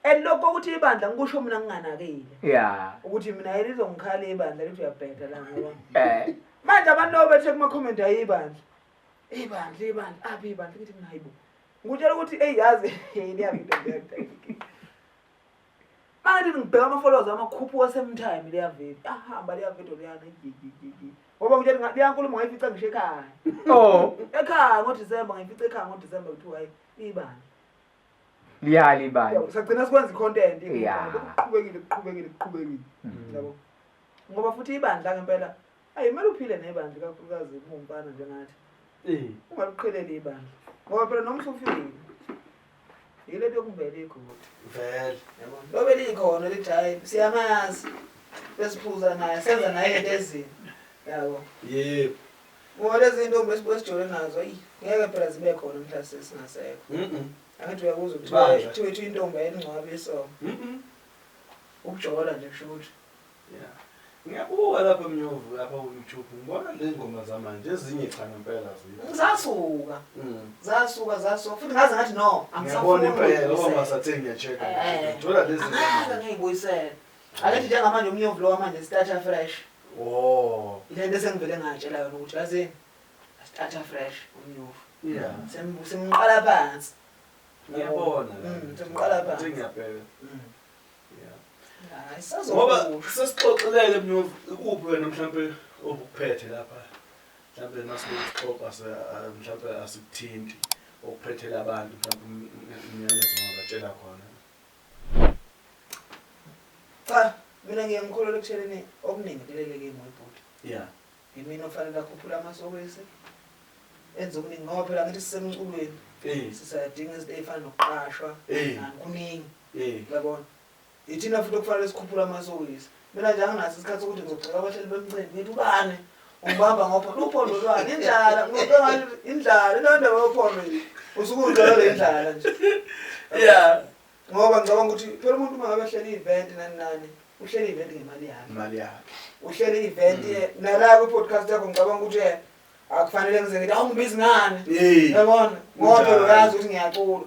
And lokho ukuthi ibandla ngikusho mina nginganakile. Yeah. Ukuthi mina yelizongikhala ibandla lithi uyabheda la ngoba. Manje abantu labo bethe kuma comment ayibandla. Ibandla ibandla aphi ibandla ngithi mina hayibo. Ngikutshela ukuthi hey yazi leya video ngiyadala. Manje ngibheka ama followers amakhuphuka same time leya video. Ahamba leya video leyana. Ngoba ngitshela leya nkulumo ngayifica ngisho ekhaya. Oh. Ekhaya ngoDecember ngayifica ekhaya ngoDecember kuthiwa hayi ibandla. Liyali ibandla. Sagcina sikwenza i-content. Yeah. Kuqhubekile kuqhubekile kuqhubekile. Yabo. Ngoba futhi ibandla ngempela ayi kumele uphile nebandla kakhulukazi umfana njengathi. Ungaluqheleli ibandla. Ngoba phela noma usufikile yile nto yokumbela igodi. Vele. Yabona. Lobe likhona lithi hayi siyamazi. Besiphuza naye senza naye into ezini. Yabo. Yebo. Ngoba lezi zinto esijole nazo ayi ngeke phela zibe khona mhla sesingasekho. Angithi uyakuzwa kuthiwa kuthiwa intombi ayingcwabi isomo. Ukujola nje kusho ukuthi. Yeah. Ngiyabuka lapha mnyovu lapha ku YouTube ngibona lezi ngoma zamanje ezinye cha ngempela zikho. Zasuka. Zasuka zasuka futhi ngaze ngathi no Ngiyabona angisafuni. impela ngoba masathe ngiya-check-a. Ngithola lezi Angeke ngiyibuyisele. Angithi njengamanje umnyovu lo manje starter fresh. Oh. Ile nto esengivele ngatshela yona ukuthi yazini starter fresh umnyovu. Yeah. Semqala phansi. Ngiyabona. Semqala phansi. Ngiyabheka. Yeah. Hayi Ngoba sazokusho. sesixoxelele mnyovu ikuphi wena mhlambe obukuphethe lapha. Mhlambe nasixoxa mhlambe asikuthinti okuphethela abantu mhlambe umyalezo ongabatshela khona. Cha, mina ngiye ngikholelwa ekutheleni okuningi kulele kimi webhuti. Yeah. Yimina ofanele akhuphule amasokisi. Enze okuningi ngoba phela ngithi sisemculweni. Sisadinga izinto ezifana nokuqashwa nani kuningi. Uyabona? Ithina futhi okufanele sikhuphule amasokisi. Mina nje anginaso isikhathi sokuthi ngizogxeka abahleli bemcimbi ngithi ubani ungibamba ngophondo uphondo lwani indlala ngibeka indlala into ndaba yophondo nje. Usuke udlala indlala nje. Yeah. Ngoba ngicabanga ukuthi phela umuntu uma ngabe ehleli event nani nani. Uhlele i-event ngemali yakhe. Imali yakhe. Uhlele i-event nala kwi-podcast yakho ngicabanga ukuthi akufanele ngize ngithi awungibizi ngani. Yabona? Ngoba phela uyazi ukuthi ngiyacula.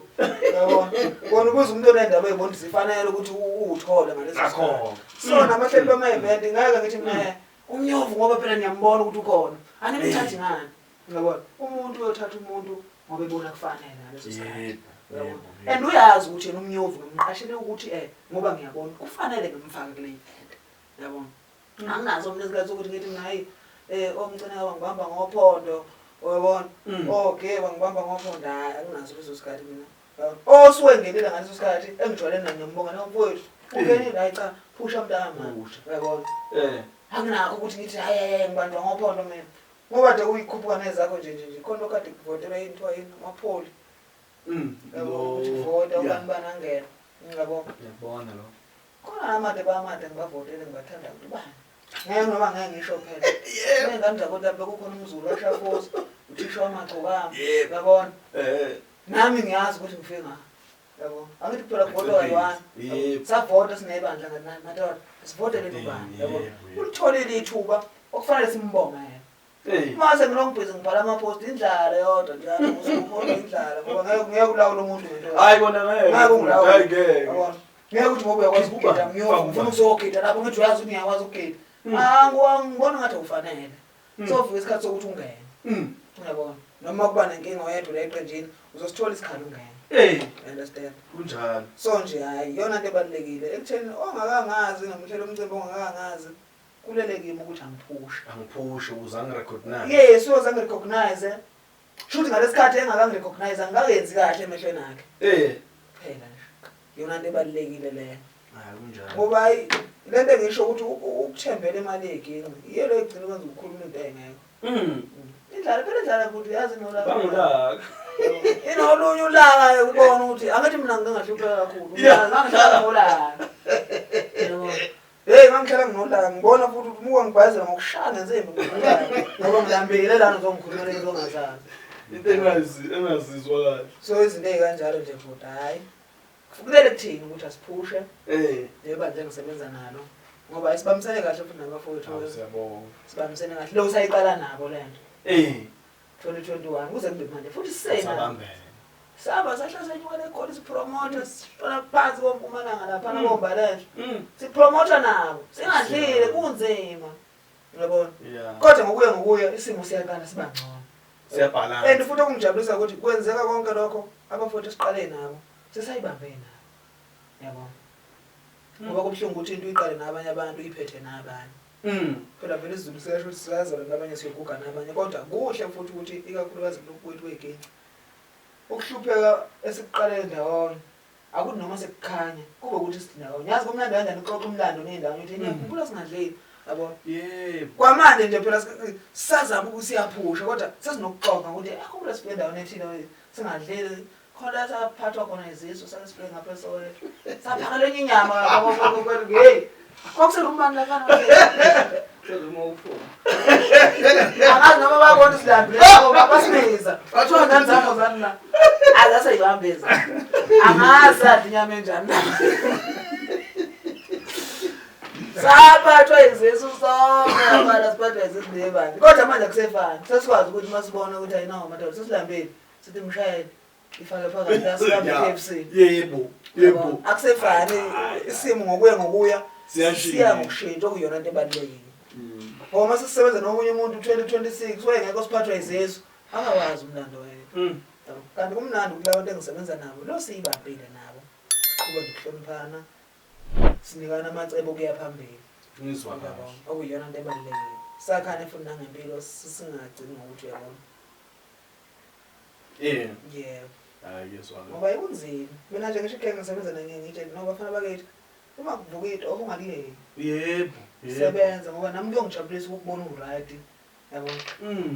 Yabona? Kona ubuza umuntu onendaba eyibona ukuthi zifanele ukuthi uwuthole ngaleso sikhathi. So nabahleli bama-event ngeke ngithi mina umnyovu ngoba phela niyambona ukuthi ukhona. Animthathi ngani? Uyabona? Umuntu uyothatha umuntu ngoba ebona kufanele ngaleso sikhathi. Uyabona? And uyazi ukuthi yena umnyovu ngimqashele ukuthi ngoba ngiyabona kufanele ngimfake kule event. Uyabona? Anginaso mina isikhathi sokuthi ngithi mina hayi omcina wangibamba ngophondo. Uyabona? Okay, wangibamba ngophondo. Hayi, anginaso leso sikhathi mina. Uyabona? Osuke ngenile ngaleso sikhathi engijwayelene naye ngiyambonga no mfowethu. Ungenile hayi cha, phusha mntama. Uyabona? Anginakho ukuthi ngithi hayi hayi ngibanjwa ngophondo mina. Ngoba nje uyikhuphuka nezakho nje nje nje khona okade kuvotelwa yini kuthiwa yini amapholi. Yabo ukuthi vota ubani bani angena. Ngiyabona. Ngiyakubona lo. Khona amade bamade ngibavotele ngibathanda ukuthi bani. Ngeke noma ngeke ngisho phela. Yebo. Ngane zakodwa bekukhona umZulu washafosi, uthisha wamagcokama. Yabona? Nami ngiyazi ukuthi ngifike nga. Yabo. Angithi phela kuvotwa kayi-one. Savota sinebandla ngathi madoda sivotele ubani. Yabo. Ulitholile ithuba okufanele simbonge yena. Uma sengilongu busy ngibhala ama-post indlala yodwa njalo usukhona indlala ngoba ngeke ngeke ulawule umuntu ngento. Hayi kona ngeke. Ngeke ungilawule. Hayi ngeke. Yabona? Ngeke uthi ngoba uyakwazi ukugida Kuba- ngiyofuna ufuna ukuzogida lapho ngithi uyazi ukuthi ngiyakwazi ukugida. Ah ngibona ngathi awufanele. Sofika isikhathi sokuthi ungene. Uyabona? Noma kuba nenkinga oyedwa la eqenjini uzosithola isikhala ungene. You understand? Kunjalo. So nje hayi iyona nto ebalulekile ekutheni ongakangazi nomhlelo umcimbi ongakangazi kulele kimi ukuthi angiphushe. Angiphushe ukuze angirecognize. Yes, uyoze angirecognize. Shuthi ngalesikhathi engakangirecognize angikakenzi kahle emehlweni akhe. Phela nje. Iyona nto ebalulekile leyo. Hayi kunjalo. Ngoba hayi lento engisho ukuthi ukuthembela imali yeginci iyo le egcina kwenza ukukhuluma into engekho. Indlala phela indlala futhi yazi inolaka. Bangulaka. Inolunye ulaka ukubona ukuthi angithi mina ngike ngahlupheka kakhulu. Ngangihlala ngolaka. Yabo. Hey ngangihlala nginolaka ngibona futhi ukuthi muka ngibhayizela ngokushaya ngensimbi ngolaka. Ngoba ngilambile lana uzongikhulumela into ongazazi. Into engazi engazizwa kahle. So izinto ezikanjalo nje futhi hayi. Kulele kuthini ukuthi asiphushe njengoba nje ngisebenza nalo. Ngoba sibambisene kahle futhi nabafowethu. Siyabonga. Sibambisene kahle. Lo sayiqala nabo lento. 2021 kuze kube manje futhi sisena. Sabambene. Saba sahla senyuka leGoli sipromote sishona phansi kompumalanga lapha nakombalenhle. Sipromote nabo. Singadlile kunzima. Uyabona? Kodwa ngokuya ngokuya isimo siyaqala siba ngcono. Siyabhalana. And futhi okungijabulisa ukuthi kwenzeka konke lokho abafowethu siqale nabo sesayibambe nabo. Yabona? Ngoba kubuhlungu ukuthi into uyiqale nabanye abantu uyiphethe nabanye. Phela vele isiZulu siyasho ukuthi siyazalwa nabanye siyoguga nabanye kodwa kuhle futhi ukuthi ikakhulukazi lokhu kwethu kweginci. Ukuhlupheka esikuqale ndawonye akuthi noma sekukhanya kube ukuthi sindawonye. Yazi kumnandi kanjani uxoxa umlando nendawo uthi ngiyakhumbula singadleli. Yabo? Yebo. Kwamanje nje phela sisazama ukuthi siyaphusha kodwa sesinokuxoxa ukuthi akhumbula sifike endaweni ethile singadleli khona saphathwa khona izisu sake sifike ngapha eSoweto. Saphakela enye inyama lapha hey. Kwakuserumani lapha. Sezuma uphuma. Angazi noma bayabona silambile ngoba basibiza. Bathiwa ngani zakho zani la. Azase ibambeza. Angazi adla inyama enjani. Saphathwa izisu sonke abana siphathwa izisu nebandla. Kodwa manje akusefani. Sesikwazi ukuthi masibona ukuthi ayinawo amadoda sesilambile. Sithi mshayeli ifake phakathi la sibambe KFC. Yebo. Yebo. Akusefani isimo ngokuya ngokuya Siyashintsha. siya ngokushintsha okuyona into ebalulekile. Ngoba uma sesisebenza nomunye umuntu 2026 wayengekho siphathwa izisu akawazi umlando wethu. Kanti kumnandi ukuthi labantu engisebenza nabo lo siyibambile nabo. Siqhuba nje ukuhloniphana sinikana amacebo kuya phambili. Ngizwa kahle. Okuyiyona into ebalulekile. Sakhane futhi nangempilo singagcini ngokuthi uyabona. Yebo. Hayi ngizwa kahle. Ngoba ikunzima. Mina nje ngisho igenge ngisebenza naye ngitshela no bafana bakithi uma kuvuka into okungaliyeki. Yebo. Yebo. Sebenza ngoba nami kuyongijabulisa ukukubona uright. Yabo.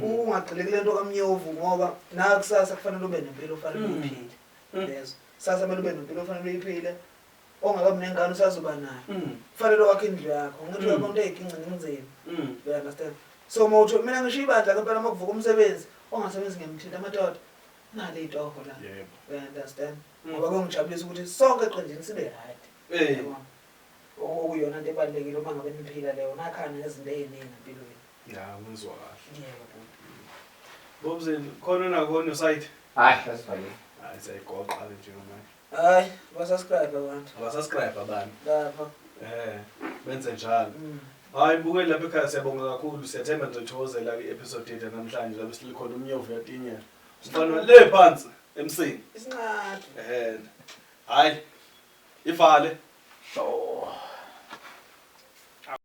Ungagxili kule nto kamnyovu ngoba nawe kusasa kufanele ube nempilo ofanele uyiphile. Lezo. Kusasa kumele ube nempilo ofanele uyiphile. Ongakabi nengane usazoba nayo. Kufanele wakhe indlu yakho. Ngithi uyabona into eyiginci inzima. You understand? So uma uthi mina ngisho ibandla ke phela uma kuvuka umsebenzi ongasebenzi ngiyamthinta amadoda. Nali itoho la. Yebo. You understand? Ngoba kuyongijabulisa ukuthi sonke eqenjini sibe right. Yabo. Okuyona nto ebalulekile uma ngabe niphila leyo nakhana nezinto ey'ningi empilweni. Ya, ngizwa kahle. Yebo bhuti. Bobzini, khona nakhona usite. Hayi, asivale. Hayi siyayigoqa ke njengamanje. Hayi, basubscribe abantu. Abasubscribe abantu. Lapha. Eh, benze njalo. Mm. Hayi bukeli lapha ekhaya siyabonga kakhulu. Siyathemba nizothokozela i-episode yethu namhlanje lapho silikhona umnyovu uyatinyela. Umfana le phansi emsini. Isinqadu. Eh. Hayi. Ivale. Sure.